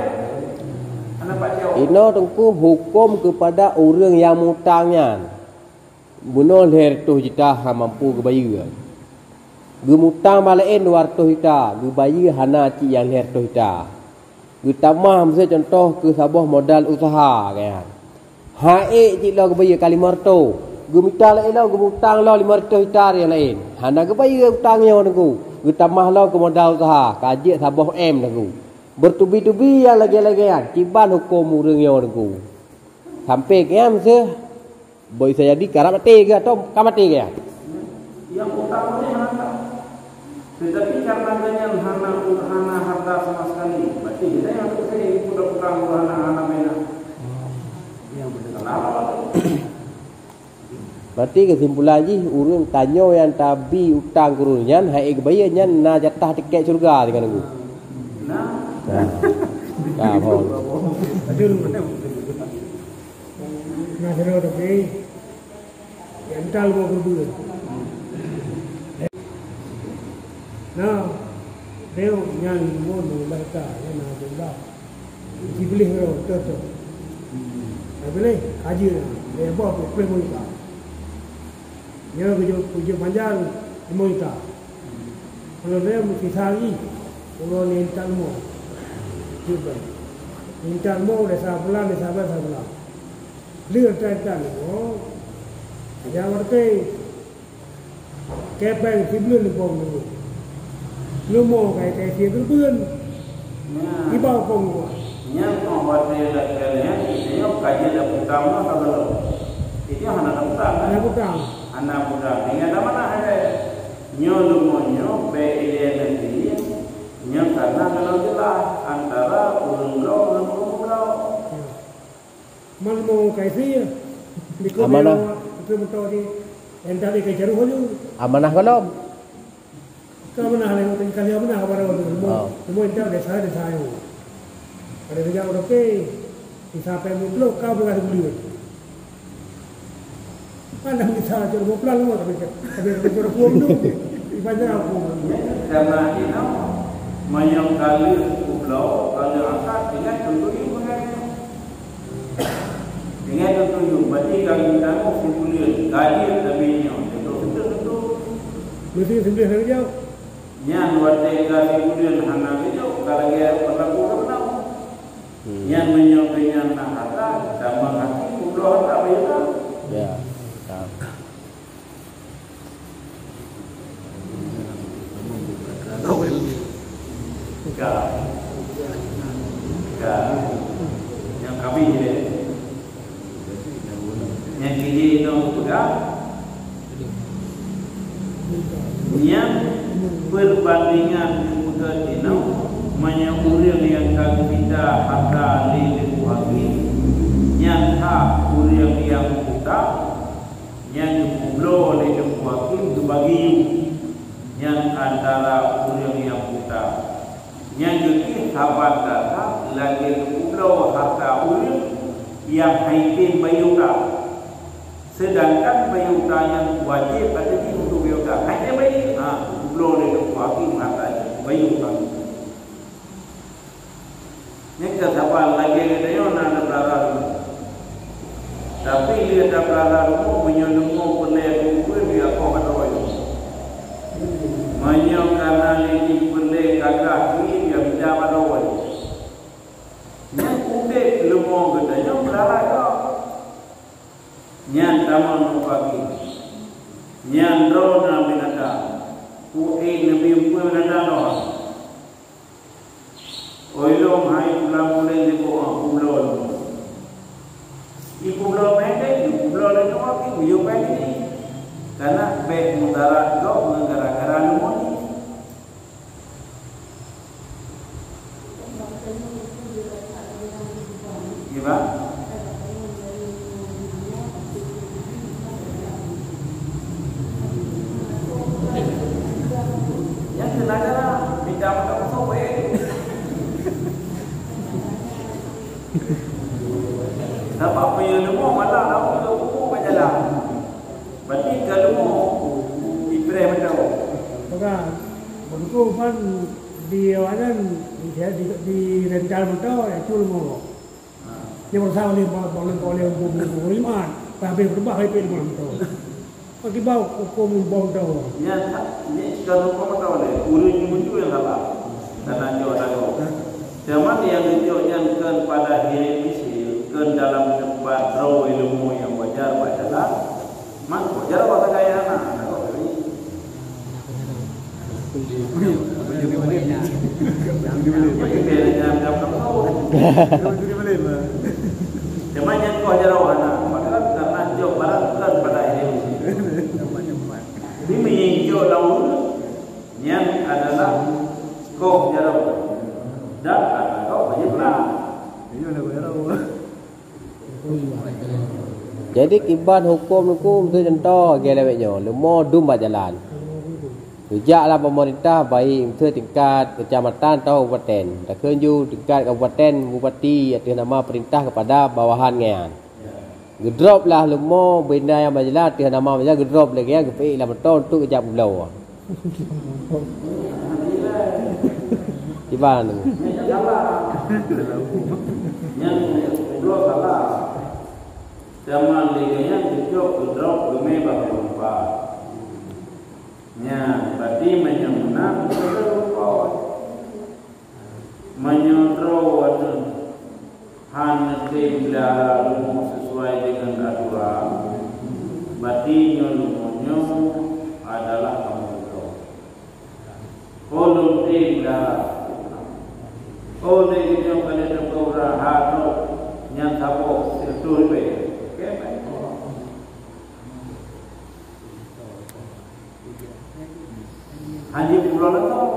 Hana pajoh. Inoe Teungku, huköm keupada ureueng nyang mutang nyan. Bunoe lhèe reutôh juta hana mampu geubayeue. Geumutang bak laén dua reutôh juta, geubayeue hana cit nyang lhèe reutôh juta. Geutamah miseue cuntoh keu saboh modal useuha, kan. Hana ék cit lom geubayeue ka limong reutôh. Geumita laén lom, geumutang lom limong reutôh juta nyang laén. Hana geubayeue utang nyoe Teungku. Geutamah lom keu modal useuha, ka jeuet saboh M Teungku. Beutubi-tubi nyang lagèe-lagèe nyan, kiban huköm ureueng nyoe Teungku. Sampoe keu nyan miseue. Boh bisa jadi karab maté keu atau ka maté keu nyan? Nyang utang nyan hana. Tetapi karena geuhnyan hana, hana harta sama sekali, berarti geuhnyan hana utang, hana, hana bina. Kenapa? Berarti keusimpulan jih, ureueng tanyoe nyang tabi utang keu ureueng nyan, hana ék geubayeue nyan na jatah tiket syeuruga tinggai nunggu. Nah. Nah. Ka, boh. Na sidroe tapi, ya, ental mau berbuat. Nah, dia nyan limong belas juta, ya, nah, belas. Sibelih roh, betul tu. Nah, boleh, kaji lah. Dia bawa pukul lima juta. Nyoe geujok, geujok panjang lima juta. Kalau dia mesti sehari, kalau ni intat mo. Cuba. Intat mo dah sabulan, dah sabulan, sabulan. Leuh intat-intat mo. Aja ngerti. Kepeng sibelun leumpong dulu. Leumo kai-kai sie geureubeuen. Nah. Iba kong gua. Nyan kong watèe lagèe nyan, nyoe ka jeuet lam utang mah ka belom. Itu hana utang, kan? Hana utang. Hana utang. Ingat amanah ada. Nyoe leumo nyoe, bèk ilèe nanti. Nyoe karena kalau jelas antara ureueng bloe ngon ureueng bloe. Ya. Mon mo kai sie. Amanah. Itu motor di. Yang tadi ke jaruh tu. Amanah golom. Ka beunah lé, ka lheueh beunah baru tu. Semua, oh, semua intat desa, desa ayô. Pada sejak udah pe, di sampai muplok, ka beunah buleuen. Pandang desa cok dua belas lama, tapi, tapi, tapi, tapi, hukum tu, di panjang hukum. Karena inoe, meunyoe ka lheueh muplok, ka lheueh angkat, ingat tentu ibu kan. Ingat tentu ibu, berarti kami tahu simpulan, kaji kami nyoe, tentu, tentu, tentu. Mesti sembelih lagi jauh. Nyan watèe ka sibuleuen hana geujok, ka lagèe peunaku keunoe. Hmm. Nyan meunyoe keu nyan na harta, tamong hati, peubloe harta beu na. Ya, ka. Ka. Ka. Nyang kabih lé. Nyang kiri nyoe peugah, nyang peubandingan geupeugah inoe, meunyoe ureuëng nyang ka geumita hareuta lé teungku hakim, nyan hak ureuëng nyang buta, nyang geupeubloe lé teungku hakim geubagi, nyan antara ureuëng nyang buta. Nyang geuki saban dasar lagée geupeubloe hareuta ureuëng nyang haitem bayeue uta. Seudangkan bayeue uta nyan wajéb ateueh jih untuk bayeue uta. Haitem bayeue, ha, geupeubloe lé teungku hakim hareuta nyan bayeue uta. Nyang ka saban lagée geutanyoe na neupeurara rumoh. Tapi lé tapeurara rumoh, meunyoe leumo peureulée peue-peue, dia koh atau bayeue. Meunyoe kana lé jih peureulée gagah, dia bida atau bayeue. Nyang udeb leumo geutanyoe peurara gob. Nyan tamong mupaki. Nyan droe na binatang. Kuék neubi peue binatang doh. Oi lom hai pulang ulée libok, ah, pulo lom. Ipulo pendek, ipulo leumo, ipulo pendek. Karena bék mudarat gob ngon gara-gara leumo. Iya, Pak? Nyang keunan jalan, pindah mata kosong, weh. Sabab meunyoe leumo malah, lalu ke buku ke jalan. Berarti ka leumo, ipreh mantong. Maka, beuneuku ban di awaknyan, di, di, di rental mantong, ya, cul leumo. Dia berusaha oleh, oleh, oleh, oleh, oleh iman, tapi berubah, tapi leumo mantong. Akibat hukum bom tu. Nyan, nyan kon hukum atau lé? Ureueng nyang muncul nyang salah. Karena nyoe lagoe. Teuma nyang geucok nyan kon pada hiré misil, kon dalam teumpat droe leumo nyang wajar bak jalan. Mangko jaroe sagai hana, lagoe tadi. Teuma nyan koh jaroe hana, padahai karena jok barang kon pada hiré misil. Di meunyoe jok lam ureueng, nyan adalah koh jaroe. Dan ata koh bajée blang. Jadi, kiban huköm nyoe, miseue cuntoh lagée lawét nyoe, leumo dum bak jalan. Geujak lam peumeurintah, baik miseue tingkat keucamatan atawa kabupaten. Takheun ju tingkat kabupaten, bupati ateueh nama peurintah keupada bawahan nyan. Geudrop lah leumo benda nyang bak jalan, ateueh nama bak jalan geudrop lagée nyan, geupeuék lam moto untuk geujak peubloe. Kiban. Nyan salah. Nyan peubloe salah. Teuma lagée nyan geujok geudrop geumé bak peurumpa. Nyan, berarti meunyoe meunan, beutôi. Meunyoe droe aneuëk hana neutem peulihara leumo sesuai deungon aturan, berarti nyoe leumo nyoe adalah kamoe droe. Oh, lôn tem peulihara. Oh, lé geutanyoe ka lheueh teupeu uroe nyan saboh sireutoh ribée. Oke, baik. Hana jipeubuet lagée nyan.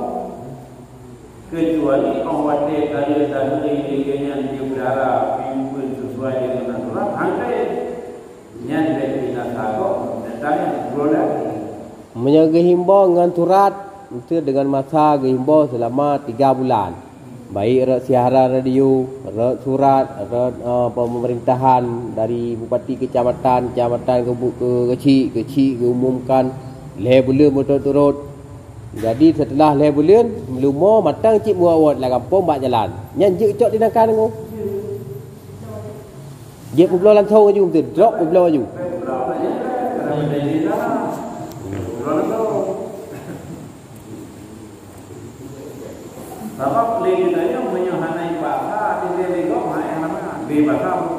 Keucuali óh watée ka lheueh taneuri lagée nyan jipeulihara pimpén sesuai deungon aturan, hana keuh. Nyan bék binasa gob, binatang nyang jipeubuet lagée. Meunyoe geuhimbau ngon surat, meusti deungon masa geuhimbau seulama tiga bulan. Baik rot siaran radio, rot surat, rot, eh, peumeurintahan dari bupati keucamatan, keucamatan keu bu-, keu, keuchik, keuchik geuumumkan lhée buleuen beutôi-tôi rot. Jadi, seuteulah lhée buleuen, leumo mantong cit meuwot-wot lam gampông bak jalan. Nyan jeuet cok tindakan nyoe. Jeuet peubloe langsong laju, beutôi, drop peubloe laju. Sabab lé geutanyoe meunyoe hana ibasa, di lé gob hai hana mangat. Bebasa buku